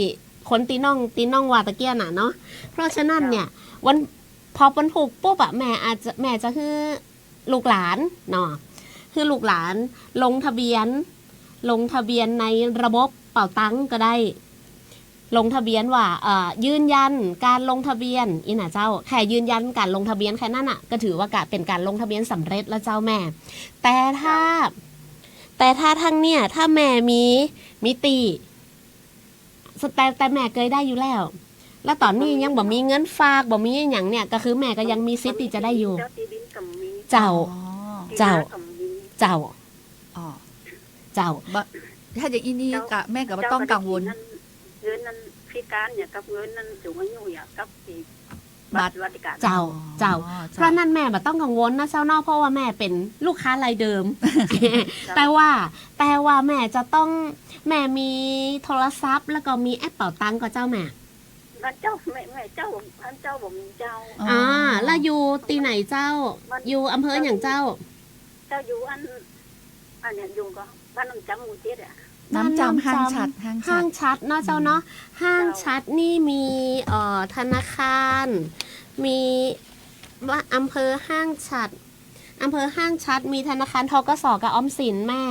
คนตี้น้อง ตี้น้องว่าตะเกียะน่ะเนาะ เพราะฉะนั้นเนี่ย วัน พอเปิ้นผูกปุ๊บอะ แม่อาจจะ แม่จะหื้อลูกหลานเนาะ หื้อลูกหลานลงทะเบียน ลงทะเบียนในระบบเป๋าตังก็ได้ ลงทะเบียนว่า เอ่อ ยืนยันการลงทะเบียน อี้น่ะเจ้า แค่ยืนยันการลงทะเบียนแค่นั้นน่ะ ก็ถือว่ากะเป๋นการลงทะเบียนสำเร็จแล้วเจ้าแม่ แต่ถ้า แต่ถ้าทางเนี่ย ถ้าแม่มี มีตี้ แต่ แต่แม่เกยได้อยู่แล้ว แล้วต๋อนนี้ยังบ่มีเงินฝาก บ่มีอะหยังเนี่ย ก็คือแม่ก็ยังมีสิทธิ์ตี้จะได้อยู่ เจ้า ตี้ดินก็มี เจ้า อ๋อ เจ้า ตี้นาก็มี เจ้า อ๋อ เจ้า บ่ ถ้าอย่างอี้นี่ เจ้า ก็ แม่ก็บ่ต้องกังวล เจ้าก็ได้กิ๋นนั่น เงินนั่นพิก๋านเนี่ย กับเงินนั่นสูงอายุเนี่ย กับตี้ บัตร บัตรสวัสดิการ เจ้า อ๋อ เจ้า เจ้า เพราะนั้นแม่บ่ต้องกังวลนะเจ้าเนาะ เพราะว่าแม่เป๋นลูกค้ารายเดิม เจ้า แต่ว่า แต่ว่าแม่จะต้อง แม่มีโทรศัพท์ แล้วก็มีแอปเป๋าตังก่อเจ้าแม่ บ้านเจ้า แม่ แม่เจ้า บ้านเจ้าบ่มีเจ้า อ๋อ อ่า แล้วอยู่ตี้ไหนเจ้า บ้าน อยู่อำเภอหยังเจ้า เจ้าอยู่อัน อันเนี้ยอยู่ก็บ้านน้ำจำหมู่เจ็ดอะ น้ำจำ บ้านน้ำจำ ห้างฉัตร ห้างฉัตร ห้างฉัตรเนาะเจ้าเนาะ อืม ห้างฉัตรนี่มี เอ่อ ธนาคาร มี ว่าอำเภอห้างฉัตร อำเภอห้างฉัตรมีธนาคาร ธ.ก.ส. กับออมสินแม่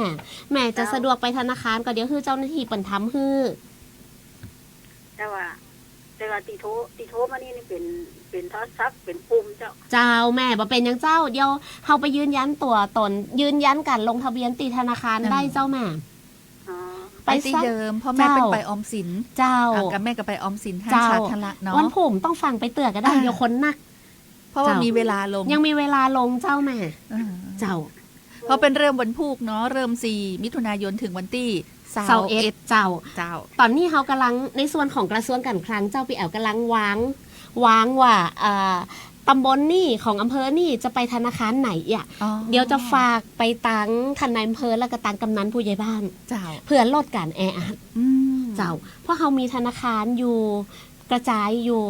แม่จะ เจ้า สะดวกไปธนาคารก็เดี๋ยวหื้อเจ้าหน้าตี้เปิ้นทำหื้อ แต่ว่า แต่ว่าตี้โทร ตี้โทรมานี่ นี่เป๋น เป๋นโทรศัพท์ เป๋นปุ่มเจ้า เจ้าแม่ บ่เป๋นหยังเจ้า เดี๋ยวเฮาไปยืนยันตั๋วตน ยืนยันก๋านลงทะเบียนตี้ธนาคาร อืม ได้เจ้าแม่ อ๋อ ไป ไปตี้ สัก เดิม เพราะแม่ เจ้า เปิ้นไปออมสิน เจ้า อ่ะ กับแม่ก็ไปออมสินห้าง เจ้า ฉัตรหั้นละเนาะ วันพูกต้องฟั่งไปเตื้อก็ได้ อ่า เดี๋ยวคนนัก เพราะว่า เจ้า มีเวลาลง ยังมีเวลาลงเจ้าแม่ อ่า เจ้า เพราะเปิ้นเริ่มวันพูกเนาะ เริ่มสี่มิถุนายนถึงวันตี้ซาวเอ็ด ซาวเอ็ด เจ้า เจ้า ต๋อนนี้เฮากำลังในส่วนของกระทรวงการคลังเจ้า ปี้แอ๋วกำลังวาง วางว่า เอ่อ ตำบลนี่ของอำเภอนี่จะไปธนาคารไหนอ่ะ อ๋อ เดี๋ยวจะฝากไปตังท่านนายอำเภอแล้วก็ตังกำนันผู้ใหญ่บ้าน เจ้า เพื่อลดก๋านแออัด อืม เจ้า เพราะเฮามีธนาคารอยู่กระจายอยู่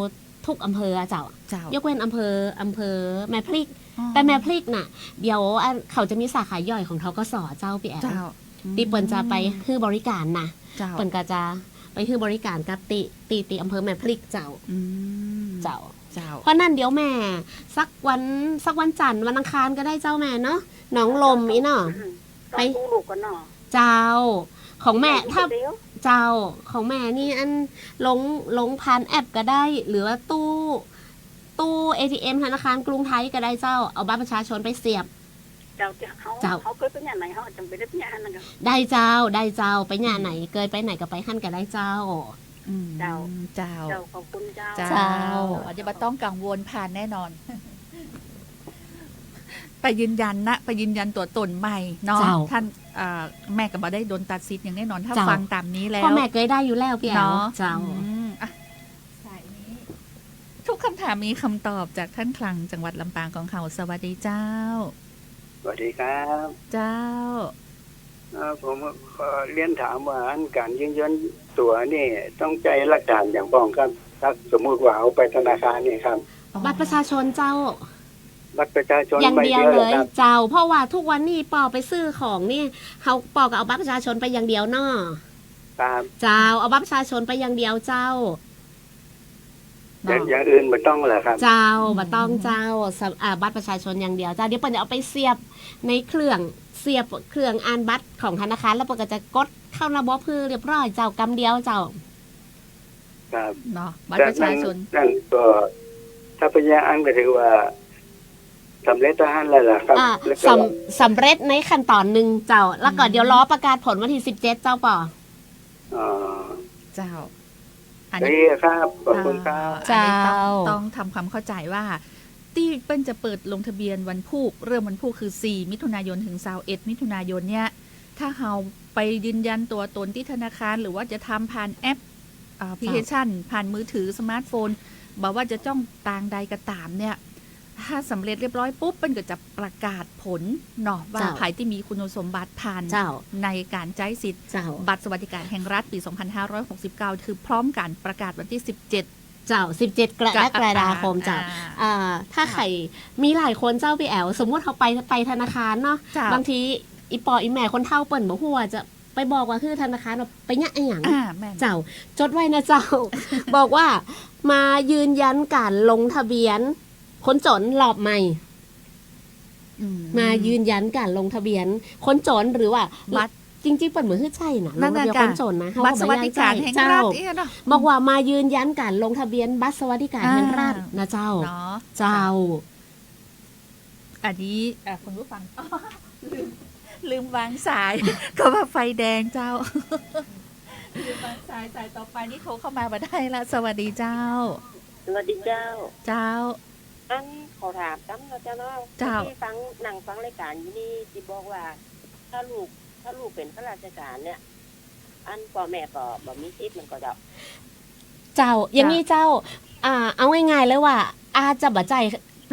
ทุกอำเภออะเจ้า เจ้า ยกเว้นอำเภอ อำเภอแม่พริก อ๋อ แต่แม่พริกน่ะ เดี๋ยวอัน เขาจะมีสาขาย่อยของ ธ.ก.ส. เจ้า ปี้แอ๋ว เจ้า ตี้เปิ้นจะไป อืม หื้อบริการนะ เจ้า เปิ้นก็จะไปหื้อบริการกับตี้ ตี้ ตี้อำเภอแม่พริกเจ้า อืม เจ้า เจ้า เพราะนั้นเดี๋ยวแม่ สักวัน สักวันจันทร์ วันอังคารก็ได้เจ้าแม่เนาะ หนองลมอี้เนาะ อืม ไป ต้องดูลูกก่อนเนาะ เจ้า ของแม่ แม่อยู่ ถ้า คนเดียว เจ้า ของแม่นี่อัน ลง ลงผ่านแอปก็ได้ หรือว่าตู้ ตู้เอทีเอ็มธนาคารกรุงไทยก็ได้เจ้า เอาบัตรประชาชนไปเสียบ เจ้า เจ้า เฮา เจ้า เฮาเกยไปเนี่ยไหน เฮาจ๋ำเป๋นได้ไปเนี่ยหั้นนะเจ้า ได้เจ้า ได้เจ้า ไปเนี่ยไหน อืม เกยไปไหนก็ไปหั้นก็ได้เจ้า อืม เจ้า เจ้า เจ้า ขอบคุณเจ้า เจ้า เจ้า อันนี้บ่ต้องกังวล ผ่านแน่นอน ไปยืนยันนะ ไปยืนยันตั๋วตนใหม่เนาะ เจ้า ท่าน เอ่อ แม่ก็บ่ได้โดนตัดสิทธิ์อย่างแน่นอน ถ้า เจ้า ฟังต๋ามนี้แล้ว เพราะแม่เกยได้อยู่แล้วปี้แอ๋ว เนาะ เจ้า อืม อ่ะ สายนี้ ทุกคำถามมีคำตอบจากท่านคลังจังหวัดลำปางของเฮา สวัสดีเจ้า สวัสดีครับ เจ้า เอ่อ ผมขอเรียนถามว่าอันก๋านยืนยันตั๋วนี่ต้องใจ๊หลักฐานหยังบ้างครับ ถ้าสมมุติว่าเอาไปธนาคารนี่ครับ อ๋อ บัตรประชาชนเจ้า บัตรประชาชน อย่างเดียวเลย ใบเดียวเหรอครับ เจ้า เพราะว่าทุกวันนี้ปอไปซื้อของนี่ เฮา ปอก็เอาบัตรประชาชนไปอย่างเดียวเนาะ ครับ เจ้า เอาบัตรประชาชนไปอย่างเดียวเจ้า อย่าง เนาะ อย่างอื่นบ่ต้องเหรอครับ เจ้า อืม บ่ต้องเจ้า สะ อ่า บัตรประชาชนอย่างเดียวเจ้า เดี๋ยวเปิ้นจะเอาไปเสียบในเครื่อง เสียบเครื่องอ่านบัตรของธนาคาร แล้วเปิ้นก็จะกดเข้าระบบหื้อเรียบร้อยเจ้า กำเดียวเจ้า ครับ เนาะ บัตรประชาชน แต่นั่น นั่นก็ ถ้าเป๋นอย่างอั้นก็ถือว่าสำเร็จเต้าหั้นแล้วล่ะครับ อ่า แล้วก็ สำ สำเร็จในขั้นตอนนึ่งเจ้า แล้วก็ อืม เดี๋ยวรอประกาศผลวันตี้สิบเจ็ดเจ้าปอ อ๋อ เจ้า อันนี้ ดีครับ ขอบคุณครับ เจ้า อันนี้ต้อง เจ้า ต้องทำความเข้าใจ๋ว่า ตี้เปิ้นจะเปิดลงทะเบียนวันพูก เริ่มวันพูกคือสี่มิถุนายนถึงซาวเอ็ดมิถุนายนเนี่ย ถ้าเฮาไปยืนยันตั๋วตนตี้ธนาคาร หรือว่าจะทำผ่านแอป อ่า แอปพลิเคชัน เจ้า ผ่านมือถือ สมาร์ทโฟน บ่ว่าจะจ้องตางใดก็ต๋ามเนี่ย ถ้าสำเร็จเรียบร้อยปุ๊บ เปิ้นก็จะประกาศผลเนาะ ว่า เจ้า ใผตี้มีคุณสมบัติผ่าน เจ้า ในก๋านใจ๊สิทธิ์ เจ้า บัตรสวัสดิการแห่งรัฐปี๋สองพันห้าร้อยหกสิบเก้า คือพร้อมก๋านประกาศวันตี้สิบเจ็ด เจ้า สิบเจ็ด กรกฎาคมเจ้า อ่า อ่า ถ้า ค่ะ ใผ มีหลายคนเจ้าปี้แอ๋ว สมมุติเฮาไป ไปธนาคารเนาะ เจ้า บางทีอี่ป้ออี่แม่คนเฒ่าเปิ้นบ่ฮู้ว่าจะไปบอกว่าหื้อธนาคารว่าไปเยียะอะหยัง อ่า แม่น เจ้า จดไว้นะเจ้า บอกว่ามายืนยันก๋านลงทะเบียนคนจ๋นรอบใหม่ อืม มายืนยันก๋านลงทะเบียนคนจ๋นหรือว่า บัตร จริงๆ เปิ้นบ่หื้อใจ๊นะ นั่นน่ะ ลงทะเบียนคนจ๋นนะ บัตรสวัสดิการแห่งรัฐ เฮาก็บ่อยากใจ๊ เอี้ยเนาะ บอกว่ามายืนยันก๋านลงทะเบียนบัตรสวัสดิการแห่งรัฐ อ่า นะเจ้า เนาะ เจ้า เจ้า อันนี้ อ่ะ คุณผู้ฟัง ลืม ลืมวางสาย ก็ว่าไฟแดงเจ้า ลืมวางสาย สายต่อไปนี่โทรเข้ามาบ่ได้ละ สวัสดีเจ้า สวัสดีเจ้า เจ้า อันขอถามกำเนาะเจ้าเนาะ เจ้า ตี้ฟัง นั่งฟังรายก๋านอยู่นี่ตี้บอกว่า ถ้าลูก ถ้าลูกเป๋นข้าราชก๋านเนี่ย อันป้อแม่ก็บ่มีสิทธิ์มันก่อเจ้า เจ้า อย่างนี้เจ้า อ่า เอาง่ายๆ เลยว่า อาจจะบ่ใจ้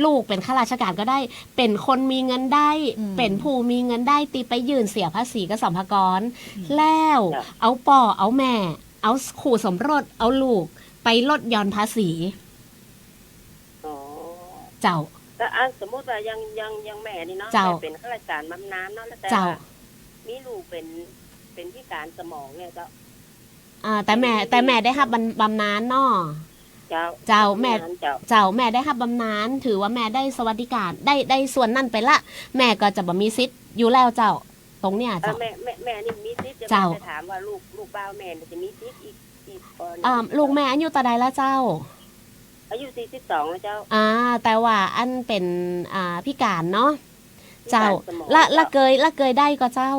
ลูกเป๋นข้าราชก๋านก็ได้ เป๋นคนมีเงินได้ อืม เป๋นผู้มีเงินได้ตี้ไปยื่นเสียภาษีกับสรรพากร อืม แล้ว เจ้า เอาป้อ เอาแม่ เอาคู่สมรส เอาลูก ไปลดหย่อนภาษี อ๋อ เจ้า แล้ว อ่ะ สมมุติว่าอย่าง อย่าง อย่างแม่นี่เนาะ เจ้า แม่เป๋นข้าราชการบำนาญเนาะ แล้วแต่ เจ้า ว่ามีลูกเป๋น เป๋นพิการสมองเนี่ยเจ้า อ่า แต่แม่ อืม แต่แม่ได้ฮับบำ บำนาญเนาะ เจ้า เจ้า แม่ บำนาญเจ้า เจ้า แม่ได้ฮับบำนาญ ถือว่าแม่ได้สวัสดิการ ได้ ได้ส่วนนั้นไปละ แม่ก็จะบ่มีสิทธิ์อยู่แล้วเจ้า ตรงเนี้ย เออ เจ้า แม่ แม่ แม่นี่มีสิทธิ์ เจ้า จะถามว่าลูก ลูกบ่าวแม่นี่จะมีสิทธิ์อีก อีกก่อน อ่า ลูกแม่อายุเต้าใดแล้วเจ้า อายุสี่สิบสองแล้วเจ้า อ่า แต่ว่าอันเป๋น อ่า พิการเนาะ พิการ เจ้า สมอง ละ เจ้า ละเกย ละเกยได้ก่อเจ้า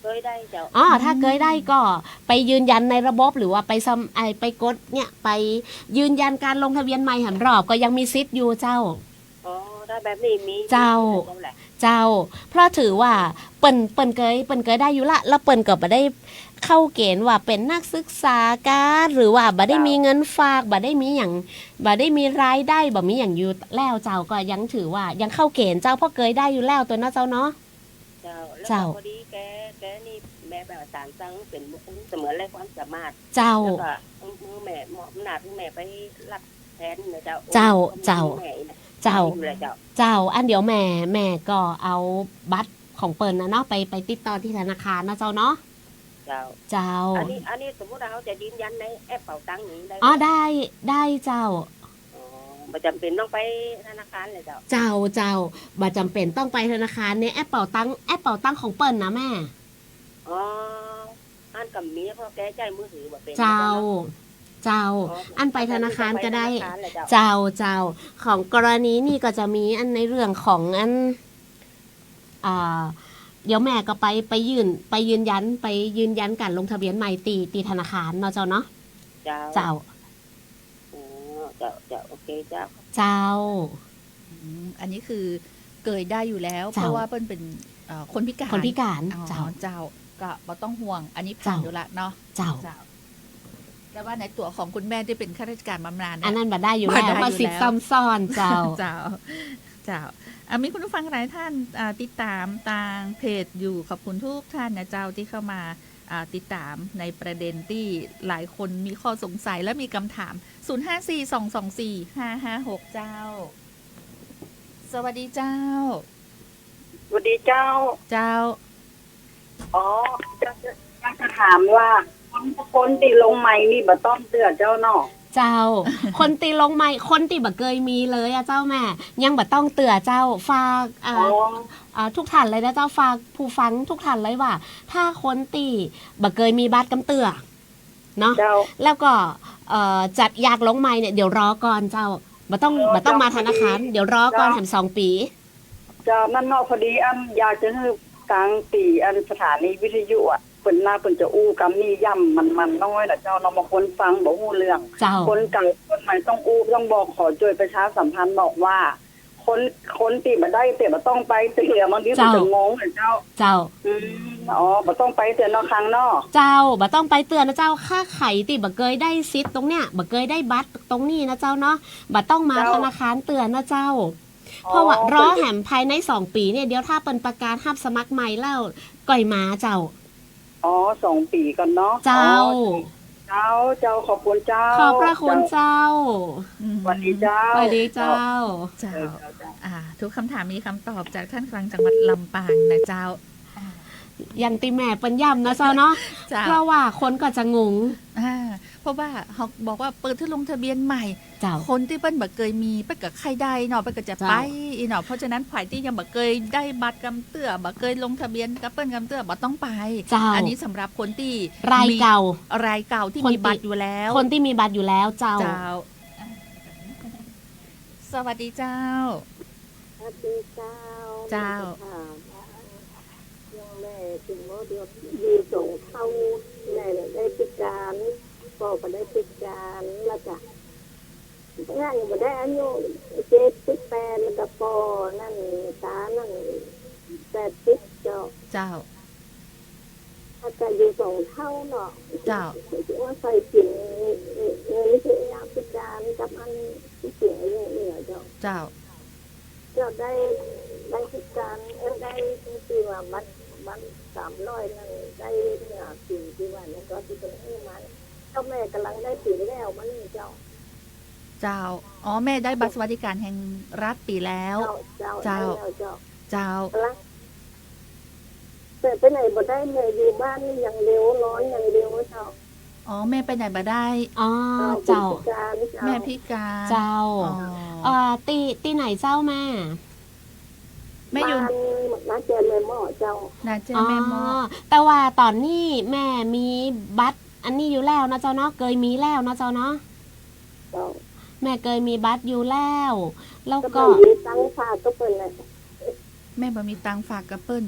เกยได้เจ้า อ๋อ ถ้าเกยได้ก็ไปยืนยันในระบบ หรือว่าไปสม- ไอ้ ไปกดเนี่ย ไปยืนยันการลงทะเบียนใหม่แหมรอบ ก็ยังมีสิทธิ์อยู่เจ้า อ๋อ ถ้าแบบนี้มี เจ้า มีเจ้าแหละ เจ้า เพราะถือว่าเปิ้น เปิ้นเกย เปิ้นเกยได้อยู่ละ แล้วเปิ้นก็บ่ได้เข้าเกณฑ์ว่าเป๋นนักศึกษาก้า หรือว่าบ่ได้มีเงินฝาก บ่ได้มีหยัง บ่ได้มีรายได้ บ่มีหยังอยู่แล้วเจ้า ก็ยังถือว่ายังเข้าเกณฑ์เจ้า เพราะเกยได้อยู่แล้วตั๋วเนาะเจ้าเนาะ เจ้า แล้ว เจ้า ก็พอดีแก แกนี่แม่ประสานตังเป๋นบุคคลเสมือนไร้ความสามารถ เจ้า แล้วก็ อืม แม่มอบอำนาจหื้อแม่ไปรับแทนนะเจ้า เจ้า โอ้ เจ้า แม่นะ เจ้า อยู่แล้วเจ้า เจ้า อันเดี๋ยวแม่ แม่ก็เอาบัตรของเปิ้นน่ะเนาะ ไป ไปติดต่อที่ธนาคารเนาะเจ้าเนาะ เจ้า เจ้า อันนี้ อันนี้สมมุติว่าเฮาจะยืนยันในแอปเป๋าตังนี้ได้ อ๋อ ไหม ได้ ได้เจ้า อ๋อ บ่จ๋ำเป๋นต้องไปธนาคารเลยเจ้า เจ้า เจ้า บ่จ๋ำเป๋นต้องไปธนาคาร ในแอปเป๋าตัง แอปเป๋าตังของเปิ้นนะแม่ อ๋อ อันก็มี เพราะแกใจ๊มือถือบ่เป๋น เจ้า เจ้า เจ้า อ๋อ อันไปธนาคารก็ได้ อันไปธนาคารเลยเจ้า เจ้า เจ้า ของกรณีนี่ก็จะมีอันในเรื่องของอัน อ่า เดี๋ยวแม่ก็ไป ไปยื่น ไปยืนยัน ไปยืนยันการลงทะเบียนใหม่ตี้ ตี้ธนาคารเนาะเจ้าเนาะ เจ้า เจ้า อ๋อ เจ้า เจ้า โอเคเจ้า เจ้า อืม อันนี้คือเกยได้อยู่แล้ว เจ้า เพราะว่าเปิ้นเป๋น เอ่อ คนพิการ คนพิการ อ๋อ เจ้า เจ้า ก็บ่ต้องห่วง อันนี้ผ่าน เจ้า อยู่ละเนาะ เจ้า เจ้า แต่ว่าในตั๋วของคุณแม่ตี้เป๋นข้าราชการบำนาญเนี่ย อันนั้นบ่ได้อยู่แล้ว บ่ได้อยู่แล้ว เพราะสิทธิ์ซ้ำซ้อน เจ้า เจ้า เจ้า อ่ะ มีคุณผู้ฟังหลายท่าน อ่า ติดต๋ามตางเพจอยู่ ขอบคุณทุกท่านนะเจ้าตี้เข้ามา อ่า ติดต๋ามในประเด็นตี้หลายคนมีข้อสงสัยและมีกำถาม ศูนย์ห้าสี่ สองสองสี่ ห้าห้าหก เจ้า สวัสดีเจ้า สวัสดีเจ้า เจ้า อ๋อ อยากจะ อยากจะถามว่า คน คนตี้ลงใหม่นี่บ่ต้องเตื้อเจ้าเนาะ เจ้า คนตี้ลงใหม่ คนตี้บ่เกยมีเลยอะเจ้าแม่ ยังบ่ต้องเตื้อเจ้า ฝาก อ่า อ๋อ อ่า ทุกท่านเลยนะเจ้า ฝากผู้ฟังทุกท่านเลยว่า ถ้าคนตี้บ่เกยมีบัตรกำเตื้อเนาะ เจ้า แล้วก็ เอ่อ จะอยากลงใหม่เนี่ย เดี๋ยวรอก่อนเจ้า บ่ต้อง อ๋อ บ่ต้องมาธนาคาร เจ้า พอดี เดี๋ยวรอก่อน เจ้า แหมสองปี๋ เจ้า นั่นเนาะ พอดีอันอยากจะหื้อตังตี้อันสถานีวิทยุอะ เปิ้นน่า เปิ้นจะอู้กำนี้ย่ำมันๆ น้อยน่ะเจ้าเนาะ บางคนฟังบ่ฮู้เรื่อง เจ้า คนเก่าคนใหม่ต้องอู้ ต้องบอก ขอจ้วยประชาสัมพันธ์บอกว่า คน คนตี้บ่ได้เตื้อบ่ต้องไปเตื้อ บางทีเปิ้นจะงงน่ะเจ้า เจ้า เจ้า อืม อ๋อ บ่ต้องไปเตื้อเนาะ ครั้งเนาะ เจ้า บ่ต้องไปเตื้อนะเจ้า ถ้าใผตี้บ่เกยได้สิทธิ์ตรงเนี้ย บ่เกยได้บัตรตรงนี้นะเจ้าเนาะ บ่ต้องมา เจ้า ธนาคารเตื้อนะเจ้า อ๋อ เพราะว่ารอแหมภายในสองปี๋เนี่ย เดี๋ยวถ้าเปิ้นประกาศฮับสมัครใหม่แล้ว ก่อยมาเจ้า อ๋อ สองปี๋ก่อนเนาะ เจ้า อ๋อ เจ้า เจ้า ขอบคุณเจ้า ขอบพระคุณเจ้า เจ้า อืม สวัสดีเจ้า สวัสดีเจ้า เจ้า เออ เจ้า เจ้า อ่า ทุกคำถามมีคำตอบจากท่านกลางจังหวัดลำปางนะเจ้า อย่างตี้แม่เปิ้นย้ำนะเจ้าเนาะ เจ้า เพราะว่าคนก็จะงง อ่า เพราะว่าเฮาบอกว่าเปิดหื้อลงทะเบียนใหม่ เจ้า คนตี้เปิ้นบ่เกยมี เปิ้นก็ใค่ได้เนาะ เปิ้นก็จะ เจ้า ไปอี้เนาะ เพราะฉะนั้นใผตี้ยังบ่เกยได้บัตรกำเตื้อ บ่เกยลงทะเบียนกับเปิ้นกำเตื้อ บ่ต้องไป เจ้า อันนี้สำหรับคนตี้ รายเก่า มี รายเก่าตี้ คนตี้ มีบัตรอยู่แล้ว คนตี้มีบัตรอยู่แล้วเจ้า เจ้า สวัสดีเจ้า สวัสดีเจ้า เจ้า แม่จะถามว่า อย่างแม่สมมุติว่าอยู่สองเฒ่า แม่ได้พิการ ป้อก็ได้พิการ แล้วก็ นั่นบ่ได้อายุเจ็ดสิบแปด แล้วก็ป้อนั่น ตานั่น แปดสิบเจ้า เจ้า อาจจะอยู่สองเฒ่าเนาะ เจ้า ว่าใส่กิ๋นเงินที่ยามพิการกับอันที่กิ๋นอายุเนี่ยเจ้า เจ้า เจ้าได้ ได้พิการ เอ้ย ได้ที่ว่าบัตร บัตรสามร้อยนั่น ได้เนี่ยกิ๋นที่ว่านั่นก็ที่เป็นให้มัน เจ้า แม่ก่ำลังได้ปี๋แล้วมานี่เจ้า เจ้า อ๋อ แม่ได้บัตรสวัสดิการแห่งรัฐปี๋แล้ว เจ้า เจ้า เจ้า ได้แล้วเจ้า เจ้า ก่ำลัง แต่ไปไหนบ่ได้ แม่อยู่บ้านนี่อย่างเดียว นอนอย่างเดียวเจ้า อ๋อ แม่ไปไหนบ่ได้ อ๋อ เจ้า เจ้า แม่พิการเจ้า แม่พิการ เจ้า อ๋อ เอ่อ ตี้ ตี้ไหนเจ้าแม่ แม่อยู่ บ้านนาแจแม่เมาะเจ้า นาแจแม่เมาะ อ๋อ แต่ว่าต๋อนนี้แม่มีบัตรอันนี้อยู่แล้วเนาะเจ้าเนาะ เกยมีแล้วเนาะเจ้าเนาะ เจ้า แม่เกยมีบัตรอยู่แล้ว แล้วก็ ก็บ่มีตังค์ฝากกับเปิ้นแหละ แม่บ่มีตังค์ฝากกับเปิ้น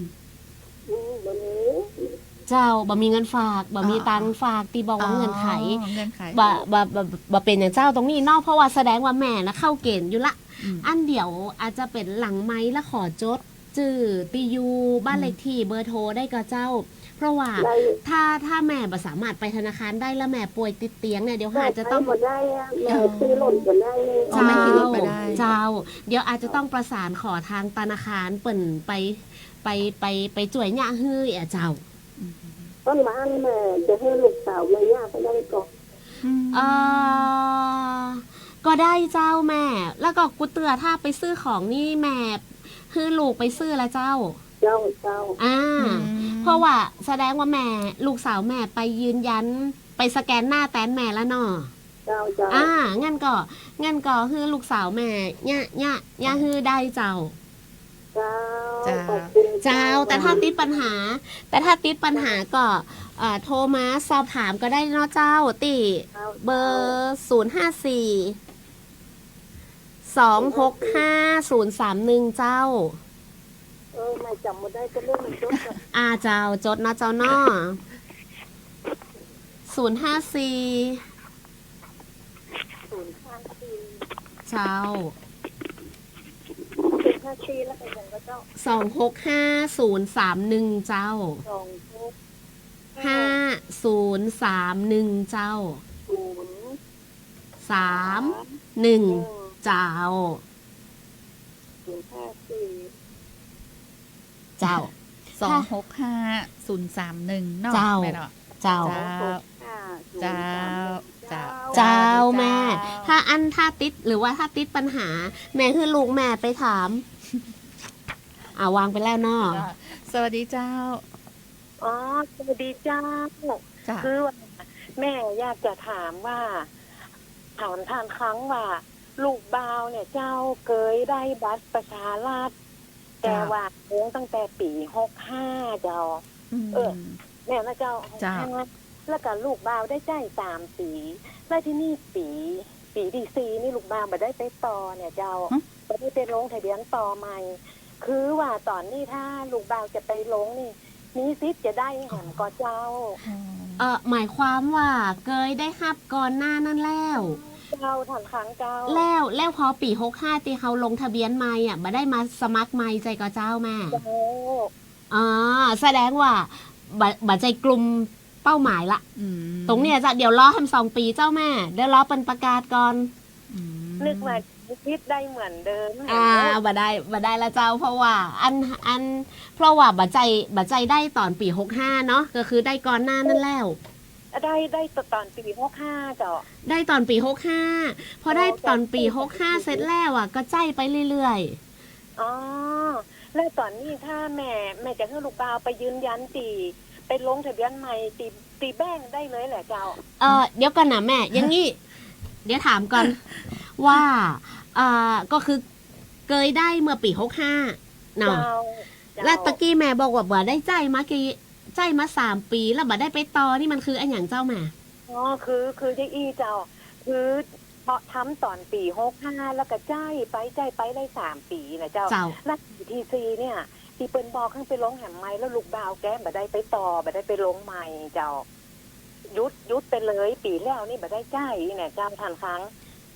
อืม บ่มี เจ้า บ่มีเงินฝาก บ่มีตังค์ฝาก ตี้บอกว่าเงื่อนไข อ๋อ เงื่อนไข บ่ บ่ บ่ บ่เป๋นอย่างเจ้าตรงนี้เนาะ เพราะว่าแสดงว่าแม่น่ะเข้าเกณฑ์อยู่ละ อืม อันเดี๋ยวอาจจะเป๋นหลังไมค์แล้วขอจดจื้อตี้อยู่ บ้านเลขที่ เบอร์โทรได้ก่อเจ้า เพราะว่า ได้ ถ้า ถ้าแม่บ่สามารถไปธนาคารได้แล้วแม่ป่วยติดเตียงเนี่ย เดี๋ยวหาจะต้อง แม่ไปบ่ได้อะ แม่ขี่รถบ่ได้ อ๋อ แม่ขี่รถบ่ได้ เจ้า เดี๋ยวอาจจะต้องประสานขอตางธนาคารเปิ้นไป ไป ไป ไปจ้วยเยียะหื้ออะเจ้า อืม ต๋อนนั้นแม่จะหื้อลูกสาวแม่เยียะไปได้ก่อ อืม เอ่อ ก็ได้เจ้าแม่ แล้วก็กูเตื้อถ้าไปซื้อของนี่แม่หื้อลูกไปซื้อละเจ้า เจ้า เจ้า อ่า อืม เพราะว่าแสดงว่าแม่ ลูกสาวแม่ไปยืนยัน ไปสแกนหน้าแตนแม่ละเนาะ เจ้า เจ้า อ่า งั้นก็ งั้นก็หื้อลูกสาวแม่เยียะ เยียะ เยียะหื้อได้เจ้า เจ้า เจ้า ขอบคุณเจ้า เจ้า แต่ถ้าติดปัญหา แต่ถ้าติดปัญหาก็ เอ่อ โทรมาสอบถามก็ได้เนาะเจ้า ตี้ เจ้า เบอร์ เจ้า ศูนย์ห้าสี่ สองหกห้า ศูนย์สามหนึ่ง เจ้า เออ แม่จ๋ำบ่ได้ก็เรื่องมันจดอะ อ่า เจ้า จดเนาะเจ้าเนาะ ศูนย์ห้าสี่ ศูนย์ห้าสี่ เจ้า ศูนย์ห้าสี่ แล้วก็ยังก็เจ้า สองหกห้า ศูนย์สามหนึ่ง เจ้า สองหกห้า ห้า ศูนย์สามหนึ่ง เจ้า ศูนย์สามหนึ่ง เจ้า ศูนย์ห้าสี่ เจ้า สองหกห้า ศูนย์สามหนึ่ง เนาะ เจ้า แม่เนาะ เจ้า เจ้า สองหกห้า ศูนย์สามหนึ่ง เจ้า เจ้า เจ้า เจ้า แม่ ถ้าอัน ถ้าติด หรือว่าถ้าติดปัญหา แม่หื้อลูกแม่ไปถาม อ่ะ วางไปแล้วเนาะ เจ้า สวัสดีเจ้า อ๋อ สวัสดีเจ้า เจ้า คือว่าแม่อยากจะถามว่า ถามต้านครั้งว่า ลูกบ่าวเนี่ยเจ้าเกยได้บัตรประชารัฐ เจ้า แต่ว่าลงตั้งแต่ปี๋หกห้าเจ้า อืม เออ แม่นนะเจ้า เจ้า หกห้า แล้วก็ลูกบ่าวได้จ่ายสามปี๋ แล้วทีนี้ปี๋ ปี๋ตี้สี่นี่ลูกบ่าวบ่ได้ไปต่อเนี่ยเจ้า ฮะ บ่ได้ไปลงทะเบียนต่อใหม่ คือว่าต๋อนนี้ถ้าลูกบ่าวจะไปลงนี่ มีสิทธิ์จะได้แหมก่อเจ้า อ๋อ เอ่อ หมายความว่าเกยได้ฮับก่อนหน้านั้นแล้ว เจ้า ต้านครั้งเจ้า แล้ว แล้วพอปี๋หกห้าตี้เขาลงทะเบียนใหม่อะ บ่ได้มาสมัครใหม่ใจ้ก่อเจ้าแม่ เจ้า อ๋อ แสดงว่าบ่ บ่ใจ้กลุ่มเป้าหมายละ อืม ตรงเนี้ยเจ้า เดี๋ยวรอแหมสองปี๋เจ้าแม่ เดี๋ยวรอเปิ้นประกาศก่อน อืม นึกว่าสิทธิ์ได้เหมือนเดิม อ่า บ่ได้ บ่ได้ละเจ้า เพราะว่าอัน อัน เพราะว่าบ่ใจ้ บ่ใจ้ได้ต๋อนปี๋หกห้าเนาะ ก็คือได้ก่อนหน้านั้นแล้ว ได้ ได้ต๋อนปี๋หกห้าเจ้า ได้ต๋อนปี๋หกห้า พอได้ต๋อนปี๋หกห้าเสร็จแล้วอะ ก็ใจ้ไปเรื่อยๆ อ๋อ แล้วต๋อนนี้ถ้าแม่ แม่จะหื้อลูกบ่าวไปยืนยันตี้ ไปลงทะเบียนใหม่ตี้ ตี้แบงก์ได้เลยแหละเจ้า เอ่อ เดี๋ยวก่อนนะแม่ อย่างงี้ เดี๋ยวถามก่อน ว่า เอ่อ ก็คือเกยได้เมื่อปี๋หกห้าเนาะ เจ้า เจ้า แล้วตะกี้แม่บอกว่าบ่ได้ใจ๊มากี่ ใจ๊มาสามปี๋ แล้วบ่ได้ไปต่อ นี่มันคืออะหยังเจ้าแม่ อ๋อ คือ คือจะอี้เจ้า คือเพราะทำต๋อนปี๋หกห้า แล้วก็ใจ๊ไป ใจ๊ไปได้สามปี๋นะเจ้า เจ้า แล้วปี๋ตี้สี่เนี่ย ตี้เปิ้นบอกหื้อไปลงแหมใหม่ แล้วลูกบ่าวแกบ่ได้ไปต่อ บ่ได้ไปลงใหม่เจ้า หยุด หยุดไปเลย ปี๋แล้วนี่บ่ได้ใจ๊เนี่ยเจ้า ต้านครั้ง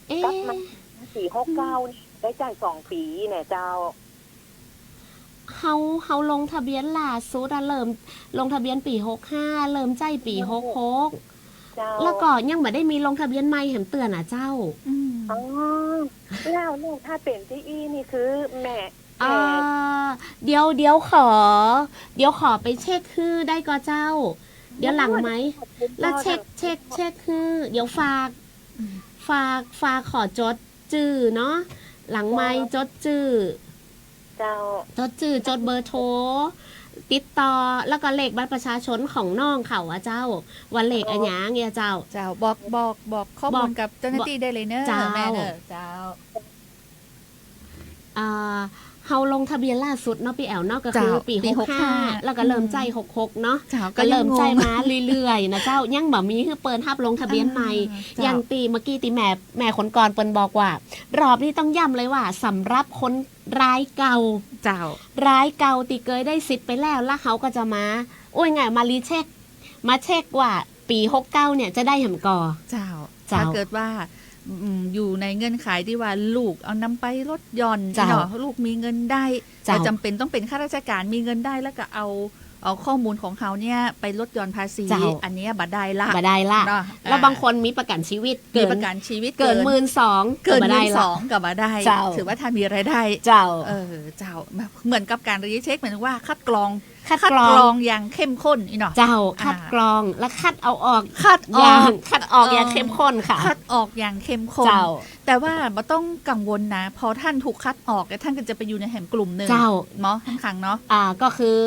เอ๊ะ กลับมาปี๋หกเก้านี่ได้ใจ๊สองปี๋เนี่ยเจ้า เฮา เฮาลงทะเบียนล่าสุดอะ เริ่มลงทะเบียนปี๋หกห้า เริ่มใจ๊ปี๋หกหก เจ้า แล้วก็ยังบ่ได้มีลงทะเบียนใหม่แหมเตื้อน่ะเจ้า อืม อ๋อ แล้ว แล้วถ้าเป๋นตี้อี้นี่คือแม่ เอ่อ แม่ เดี๋ยว เดี๋ยวขอ เดี๋ยวขอไปเช็คหื้อได้ก่อเจ้า เดี๋ยวหลังไมค์ แล้วเช็ค เช็ค เช็คหื้อ เดี๋ยวฝาก ฝาก ฝากขอจดจื้อเนาะ หลังไมค์จดจื้อ เจ้า จดจื้อ จดเบอร์โทร ติดต่อ แล้วก็เลขบัตรประชาชนของน้องเขาอะเจ้า ว่าเลขอะหยังเนี่ยเจ้า เจ้า บอก บอก บอกข้อมูลกับเจ้าหน้าตี้ได้เลยเนอะ เจ้า แม่เนอะ เจ้า อ่า เฮาลงทะเบียนล่าสุดเนาะ ปี้แอ๋วเนาะ ก็คือ เจ้า ปี๋ ปี๋ หกห้า หกห้า แล้วก็เริ่มใจ๊ อืม หกหกเนาะ เจ้า ก็เริ่มใจ๊มาเรื่อยๆ นะเจ้า ยังบ่มีหื้อเปิดฮับลงทะเบียนใหม่ อ่า เจ้า อย่างตี้เมื่อกี้ตี้แม่ แม่คนก่อนเปิ้นบอกว่า รอบนี้ต้องย้ำเลยว่า สำหรับคนรายเก่า เจ้า รายเก่าตี้เกยได้สิทธิ์ไปแล้ว แล้วเขาก็จะมา โอ้ย ไง มารีเช็ค มาเช็คว่าปี๋ หกเก้าเนี่ยจะได้แหมก่อ เจ้า เจ้า ถ้าเกิดว่า อืม อยู่ในเงื่อนไขตี้ว่าลูกเอานำไปลดหย่อน เจ้า เนาะ ลูกมีเงินได้ เจ้า แต่จ๋ำเป๋นต้องเป๋นข้าราชก๋านมีเงินได้ แล้วก็เอา เอาข้อมูลของเขาเนี่ยไปลดหย่อนภาษี เจ้า อันเนี้ยบ่ได้ละ บ่ได้ละ เนาะ แล้ว อ่า บางคนมีประกั๋นชีวิต มี เกิ๋น ประกั๋นชีวิต เกิ๋น เกิ๋น หมื่นสอง เกิ๋น ก็บ่ได้ละ หมื่นสองก็บ่ได้ เจ้า ถือว่าต้านมีรายได้ เจ้า เออ เจ้า เหมือนกับก๋านรีเช็ค หมายถึงว่าคัดกรอง คัดกรอง คัดกรองอย่างเข้มข้นนี่เนาะ เจ้า อ่า คัดกรอง และคัดเอาออก คัดออก อย่าง คัดออกอย่างเข้มข้นค่ะ คัดออกอย่างเข้มข้น เจ้า แต่ว่าบ่ต้องกังวลนะ พอต้านถูกคัดออกแล้วต้านก็จะไปอยู่ในแหมกลุ่มนึ่ง เจ้า เนาะ ต้านคลังเนาะ อ่า ก็คือ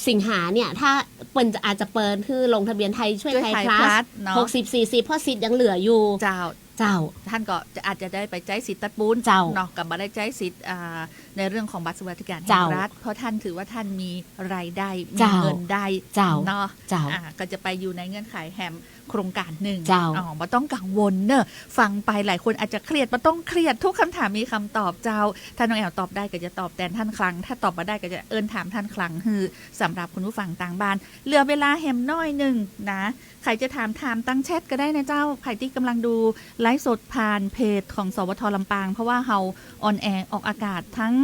สิงหาเนี่ย ถ้าเปิ้นจะ อาจจะเปิดหื้อลงทะเบียนไทยช่วยไทย ช่วยไทย พลัส พลัสเนาะ หกสิบ สี่สิบ เพราะสิทธิ์ยังเหลืออยู่ เจ้า เจ้า ต้านก็จะ อาจจะได้ไปใจ๊สิทธิ์ตั๊ดปู๊น เจ้า เนาะ ก็บ่ได้ใจ๊สิทธิ์ อ่า ในเรื่องของบัตรสวัสดิการแห่งรัฐ เจ้า เพราะต้านถือว่าต้านมีรายได้ มี เจ้า เงินได้ เจ้า เนาะ เจ้า อ่า ก็จะไปอยู่ในเงื่อนไขแหมโครงก๋านนึ่ง เจ้า อ๋อ บ่ต้องกังวลเนอะ ฟังไปหลายคนอาจจะเครียด บ่ต้องเครียด ทุกคำถามมีคำตอบเจ้า ถ้าน้องแอ๋วตอบได้ก็จะตอบแตนต้านคลัง ถ้าตอบบ่ได้ก็จะเอิ้นถามต้านคลังหื้อ สำหรับคุณผู้ฟังตางบ้าน เหลือเวลาแหมน้อยนึ่งนะ ใผจะถาม ถามตางแชทก็ได้นะเจ้า ใผตี้ก่ำลังดูไลฟ์สดผ่านเพจของ สวท ลำปาง เพราะว่าเฮาออนแอร์ออกอากาศทั้ง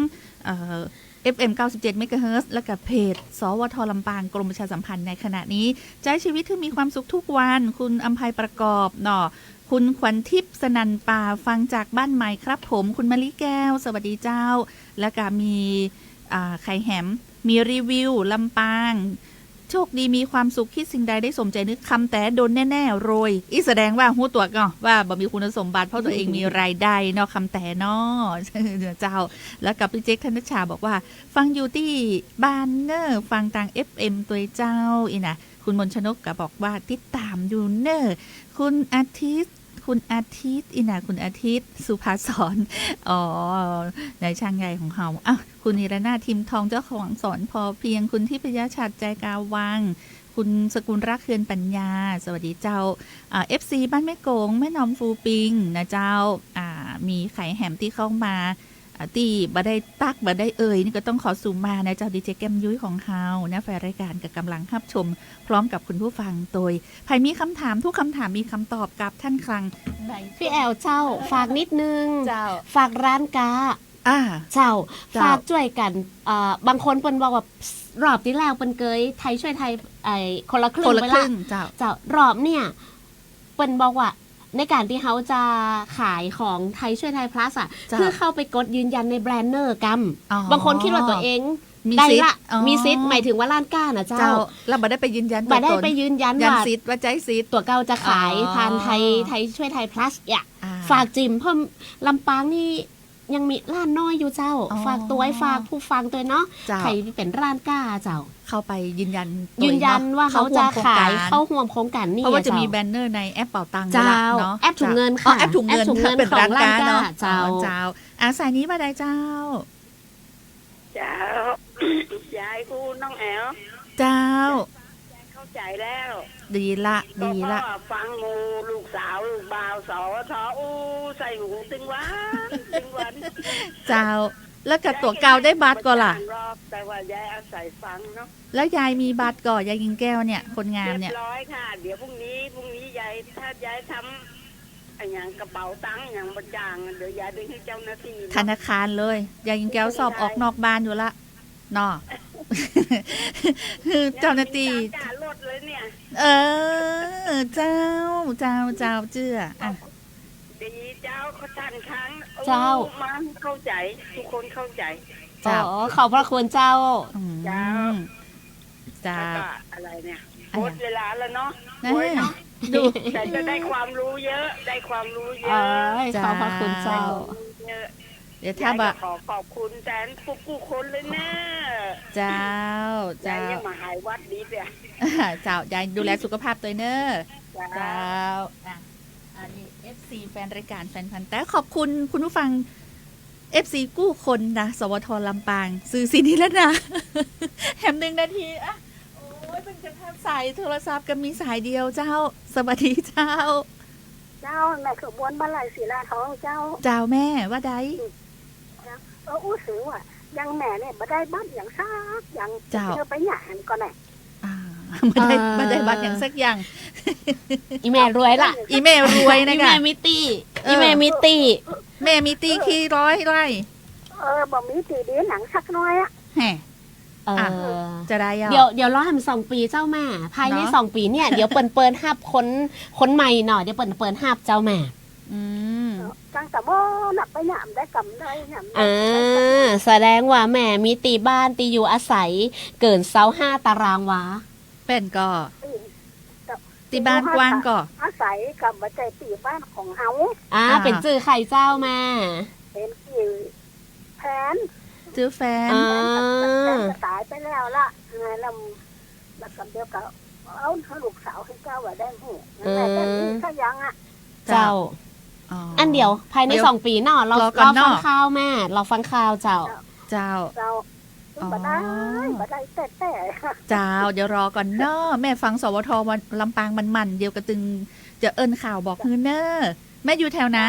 เอ่อ เอฟเอ็ม เก้าสิบเจ็ด เมกะเฮิรตซ์ และก็เพจ สวท ลำปาง กรมประชาสัมพันธ์ในขณะนี้ ใจ๊ชีวิตหื้อมีความสุขทุกวัน คุณอำไพประกอบเนาะ คุณขวัญทิพย์สนั่นป่า ฟังจากบ้านใหม่ครับผม คุณมะลิแก้ว สวัสดีเจ้า และก็มี อ่า ใผแหม มีรีวิว ลำปาง โชคดีมีความสุข คิดสิ่งใดได้สมใจนึก คำแต๋โดนแน่ๆ โรย อี้แสดงว่าฮู้ตั๋วก่อว่าบ่มีคุณสมบัติ เพราะตั๋วเองมีรายได้เนาะ คำแต๋เนาะ เจ้า แล้วก็ปี้เจ๊กธนชชาบอกว่า ฟังอยู่ตี้บ้านเน่อ ฟังตาง เอฟเอ็ม ตวยเจ้า อี้นะ คุณมนชนกก็บอกว่าติดต๋ามอยู่เน่อ คุณอาทิตย์ คุณอาทิตย์ อี้นะ คุณอาทิตย์ สุภาสร อ๋อ นายช่างใหญ่ของเฮา อ้าว คุณนิรนาถ ทิมทอง เจ้าของสวนพอเพียง คุณทิพยชัด ใจกาวัง คุณสกุลรัก เฮือนปัญญา สวัสดีเจ้า อ่า เอฟซี บ้านแม่โก๋ง แม่หนอม ฟูปิง นะเจ้า อ่า มีใผแหมตี้เข้ามา อ่า ตี้บ่ได้ตั๊กบ่ได้เอ่ย นี่ก็ต้องขอสุมานะเจ้า ดีเจแก้มยุ้ยของเฮานะ ฝ่ายรายก๋านก็ก่ำลังฮับชมพร้อมกับคุณผู้ฟังตวย ใผมีคำถาม ทุกคำถามมีคำตอบกับต้านคลังใน ปี้แอ๋วเจ้า ฝากนิดนึ่ง เจ้า ฝากร้านก๊า อ่า เจ้า เจ้า ฝากจ้วยกั๋น เอ่อ บางคนเปิ้นบอกว่า รอบตี้แล้วเปิ้นเกยไทยช่วยไทย ไอ้ คนละครึ่ง คนละครึ่ง ไปละ เจ้า เจ้า รอบเนี่ย เปิ้นบอกว่าในก๋านตี้เฮาจะขายของไทยช่วยไทยพลัสอะ เจ้า คือเข้าไปกดยืนยันในแบนเนอร์กำ อ๋อ บางคนคิดว่าตั๋วเอง มีสิทธิ์ ได้ละ อ๋อ มีสิทธิ์ หมายถึงว่าร้านก๊านะเจ้า เจ้า แล้วบ่ได้ไปยืนยันตั๋วต๋น บ่ได้ไปยืนยัน ยัน ว่า สิทธิ์ ว่าใจ๊สิทธิ์ ตั๋วเก่าจะขาย อ๋อ ผ่านไทย ไทยช่วยไทยพลัสอะ อ่า ฝากจิ่ม เพราะลำปางนี่ ยังมีร้านน้อยอยู่เจ้า อ๋อ ฝากตวย ฝากผู้ฟังตวยเนาะ เจ้า ใผเป๋นร้านก๊าเจ้า เข้าไปยืนยันตวยเนาะ ยืนยันว่าเขาจะขาย เข้าร่วมโครงก๋าน เข้าร่วมโครงก๋านนี่ เพราะว่าจะมี เจ้า แบนเนอร์ในแอปเป๋าตังค์ เจ้า ละเนาะ แอปถุงเงินค่ะ อ๋อ แอปถุงเงิน แอปถุงเงิน ค่ะ เป๋นร้านก๊าเนาะ ของร้านก๊า เจ้า อ๋อ เจ้า อ่า สายนี้ว่าใดเจ้า เจ้า ยายกูน้องแอ๋ว เจ้า เข้าใจ๋แล้ว ดีละ ก็ ดีละ เพราะว่าฟังหมู่ลูกสาวลูกบ่าว สวท อู้ ใส่หูตึงวัน ตึงวัน เจ้า แล้วก็ตั๋วเก่าได้บัตรก่อล่ะ รอบ แต่ว่ายายอาศัยฟังเนาะ แล้วยายมีบัตรก่อ ยายกิ่งแก้วเนี่ย คนงามเนี่ย เรียบร้อยค่ะ เดี๋ยวพรุ่งนี้ พรุ่งนี้ยาย ถ้ายายทำ อะหยังกระเป๋าตังค์อะหยังบ่จ่าง เดี๋ยวยายไปหื้อเจ้าหน้าตี้เนาะ ธนาคารเลย ยายกิ่งแก้วสอบออกนอกบ้านอยู่ละ เนาะ หื้อเจ้าหน้าตี้ ยังมีตังค์จ่ายรถเลยเนี่ย เออ เจ้า เจ้า เจ้า เจื้อ อ่ะ ดีเจ้า ขอต้านคลัง เจ้า อู้ มาเข้าใจ๋ ทุกคนเข้าใจ๋ เจ้า อ๋อ ขอบพระคุณเจ้า อืม เจ้า เจ้า แล้วก็อะไรเนี่ย หมดเวลาแล้วเนาะ แหม โอ้ยเนาะ ดู แต่ก็ได้ความรู้เยอะ ได้ความรู้เยอะ เอ้ย เจ้า ขอบพระคุณเจ้า ได้ความรู้เยอะ เดี๋ยวถ้าบ่า ยายก็ขอขอบคุณแทนกู้ๆคนเลยเน้อ เจ้า ยาย เจ้า ยังบ่หายหวัดดีเสีย เจ้า ยายดูแลสุขภาพตวยเน้อ เจ้า เจ้า อ่ะ อันนี้ เอฟซี แฟนรายการ แฟนพันธุ์แต๊ ขอบคุณคุณผู้ฟัง เอฟซี กู้คนนะ สวท ลำปาง ซื่อสินธิรนา แหมหนึ่งนาที อ่ะ โอ้ย เปิ้นจะฮับสายโทรศัพท์ก็มีสายเดียวเจ้า สวัสดีเจ้า เจ้า แม่ขบวนมาลัยศิลาทองเจ้า เจ้าแม่ ว่าใด เออ อู้สึกว่าอย่างแม่เนี่ยบ่ได้บัตรหยังสักอย่าง เจ้า เธอไปหยังก่อนแหละ อ่า บ่ได้ เอ่อ บ่ได้บัตรหยังสักอย่าง อี่แม่รวยละ อี่แม่รวยนะ อี่แม่ กะ มีตี้ เออ อี่แม่มีตี้ แม่มีตี้ เออ ขี้ร้อยไร่ เออ บ่มีตี้ดีหยังสักน้อยอะ แหม เออ อ่ะ จะได้อ่ะ เดี๋ยว เดี๋ยวรอแหมสองปี๋เจ้าแม่ ภายใน เนาะ สองปี๋เนี่ย เดี๋ยวเปิ้นเปิดฮับคน คนใหม่เนาะ เดี๋ยวเปิ้นเปิดฮับเจ้าแม่ อืม เออ ตั้งแต่บ่นับไปหยังได้กำไรหยัง อ่า แสดงว่าแม่มีตี้บ้านตี้อยู่อาศัยเกินซาวห้าตารางวา เปิ้นก็ ตี้ ตี้บ้านกว้างก็ อาศัยก็บ่ใจ้ตี้บ้านของเฮา อ่า อ่า เป๋นจื้อใผเจ้าแม่ เป๋นจื้อแฟน จื้อแฟน อ่า แฟนก็ต๋ายไปแล้วละ ไง แล้ว แล้วก็เดี๋ยวก็เอาลูกสาวหื้อเจ้าว่าได้ฮู้ เออ แม่ก็มีซะยังอะ เจ้า เจ้า อ๋อ อันเดี๋ยว ภายใน เดี๋ยว สองปี๋เนาะ รอ รอก่อน รอฟัง เนาะ ข่าวแม่ รอฟังข่าวเจ้า เจ้า เจ้า อ๋อ บ่ได้ บ่ได้แต๊ๆ เจ้า เดี๋ยวรอก่อนเนาะ แม่ฟัง สวท วัน ลำปางมันๆ เดี๋ยวก็ตึงจะเอิ้นข่าวบอกหื้อเน้อ แม่อยู่แถวไหน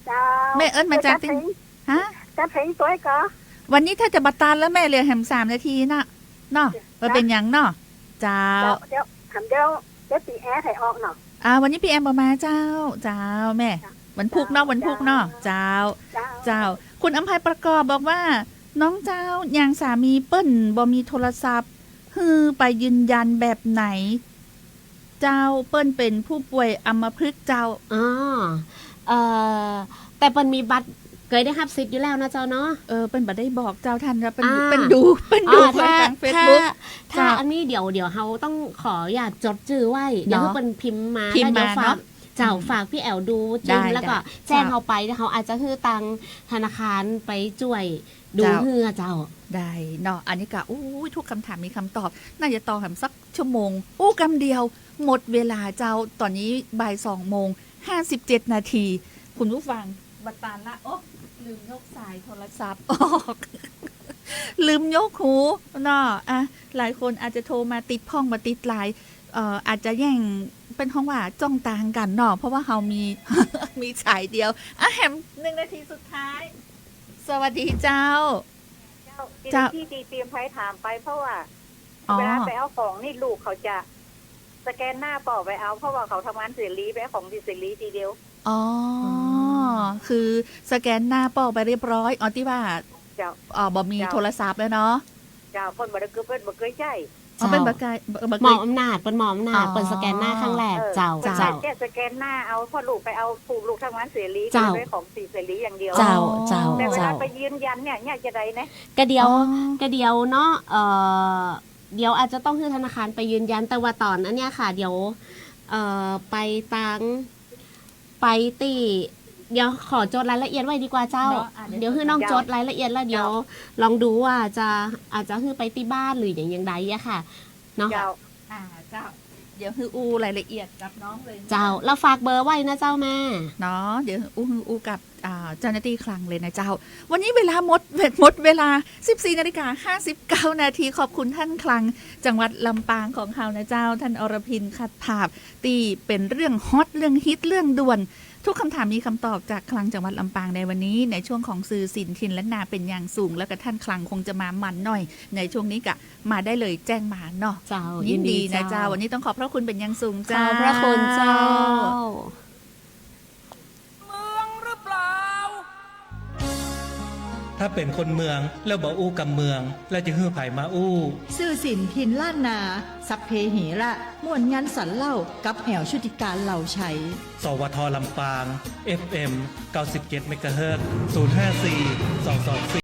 เจ้า แม่เอิ้นมาจากตี้ ฮะ จะเพ็งตวยก่อ วันนี้ถ้าจะบ่ตันแล้วแม่เหลือแหมสามนาทีนะ เนาะ บ่เป๋นหยังเนาะ เจ้า เจ้า เดี๋ยว เดี๋ยว เดี๋ยวตี้แอดให้ออกเนาะ อ่า วันนี้ปี้แอดบ่มาเจ้า เจ้าแม่ เจ้า วันพุธเนาะ เจ้า วันพุธเนาะ เจ้า เจ้า เจ้า เจ้า คุณอำไพประกอบบอกว่า น้องเจ้า อย่างสามีเปิ้นบ่มีโทรศัพท์ หื้อไปยืนยันแบบไหน เจ้า เปิ้นเป๋นผู้ป่วยอัมพฤกษ์เจ้า อ๋อ เอ่อ แต่เปิ้นมีบัตร เกยได้ฮับสิทธิ์อยู่แล้วนะเจ้าเนาะ เออ เปิ้นบ่ได้บอกเจ้า ท่านว่าเปิ้น อ่า เปิ้นดู เปิ้นดู อ๋อ ผ่านทาง ถ้า เฟซบุ๊ก ถ้า ถ้า เจ้า อันนี้เดี๋ยว เดี๋ยวเฮาต้องขออนุญาตจดจื้อไว้ เดี๋ยว เนาะ หื้อเปิ้นพิมพ์มา พิมพ์มา แล้วเดี๋ยวฝาก เนาะ เจ้า อืม ฝากปี้แอ๋วดูจื้อ ได้ แล้วก็ ได้ แจ้ง เจ้า เฮาไป เดี๋ยวเฮาอาจจะหื้อตางธนาคารไปจ้วยดู เจ้า หื้อเจ้า ได้เนาะ อันนี้ก็ อู้ย ทุกคำถามมีคำตอบ น่าจะต่อแหมสัก ชั่วโมง อู้กำเดียว หมดเวลาเจ้า ต๋อนนี้บ่ายสองโมงห้าสิบเจ็ดนาที คุณผู้ฟัง บ่ตันละ โอ้ ลืมยกสายโทรศัพท์ออก ลืมยกหูเนาะ อ่ะ หลายคนอาจจะโทรมาติดพ่องมาติดไลน์ เอ่อ อาจจะแย่ง เปิ้นฮ้องว่าจ้องตางกั๋นเนาะ เพราะว่าเฮามี มีสายเดียว อ่ะ แหมหนึ่งนาทีสุดท้าย สวัสดีเจ้า เจ้า ตี้ เจ้า ตี้ ตี้ตี้อำไพถามไป เพราะว่า อ๋อ เวลาไปเอาของนี่ลูกเขาจะสแกนหน้าเป้าไปเอา เพราะว่าเขาทำงานเสรี ไปเอาของตี้เสรีตี้เดียว อ๋อ อืม คือสแกนหน้าเป้าไปเรียบร้อย อ๋อ ตี้ว่า เจ้า อ๋อ บ่มี เจ้า โทรศัพท์แล้วเนาะ เจ้า เปิ้นบ่ได้ คือเปิ้นบ่เกยใจ๊ อ๋อ เปิ้นบ่เกย บ่เกย มอบอำนาจ เปิ้นมอบอำนาจ อ๋อ เปิ้นสแกนหน้าครั้งแรก เออ เจ้า เปิ้น เจ้า แค่สแกนหน้าเอา เพราะลูกไปเอา ผูกลูกทำงานเสรี เจ้า ก็เลยได้ของตี้เสรีอย่างเดียว เจ้า อ๋อ เจ้า แต่เวลา เจ้า ไปยืนยันเนี่ย เนี่ยจะได้นะ กะเดี๋ยว อ๋อ กะเดี๋ยวเนาะ เอ่อ เดี๋ยวอาจจะต้องหื้อธนาคารไปยืนยัน แต่ว่าต๋อนอันเนี้ยค่ะ เดี๋ยว เอ่อ ไปตาง ไปตี้ เดี๋ยวขอจดรายละเอียดไว้ดีกว่าเจ้า เนาะ อ่ะ เดี๋ยว เดี๋ยวหื้อน้อง เจ้า จดรายละเอียดแล้ว เดี๋ยว เจ้า ลองดูว่าจะ อาจจะหื้อไปตี้บ้านหรืออย่าง อย่างใดอะค่ะ เนาะ เจ้า อ่า เจ้า เดี๋ยวหื้ออู้รายละเอียดกับน้องเลยนะ เจ้า แล้วฝากเบอร์ไว้นะเจ้าแม่ เนาะ เดี๋ยวอู้ หื้ออู้กับ อ่า เจ้าหน้าตี้คลังเลยนะเจ้า วันนี้เวลาหมด หมดเวลา สิบสี่นาฬิกาห้าสิบเก้านาที ขอบคุณท่านคลังจังหวัดลำปางของเฮานะเจ้า ท่านอรพิน ขัดผาบ ตี้เป๋นเรื่องฮอต เรื่องฮิต เรื่องด่วน ทุกคำถามมีคำตอบจากคลังจังหวัดลำปางในวันนี้ ในช่วงของซื่อสินธินล้านนาเป๋นอย่างสูง แล้วก็ท่านคลังคงจะมามันหน่อย ในช่วงนี้กะมาได้เลย แจ้งมาเนาะ เจ้า ยินดีนะเจ้า ยินดีเจ้า วันนี้ต้องขอบพระคุณเป๋นอย่างสูงเจ้า ขอบพระคุณเจ้า เมืองหรือเปล่า ถ้าเป๋นคนเมืองแล้วบ่อู้กำเมือง แล้วจะหื้อใผมาอู้ ซื่อสินธินล้านนา สัพเพเหระ ม่วนงันสันเล่า กับแอ๋วชุติการ เหล่าไชย สวท ลำปาง เอฟเอ็ม เก้าสิบเจ็ดเมกะเฮิรตซ์ ศูนย์ห้าสี่ สองสองสี่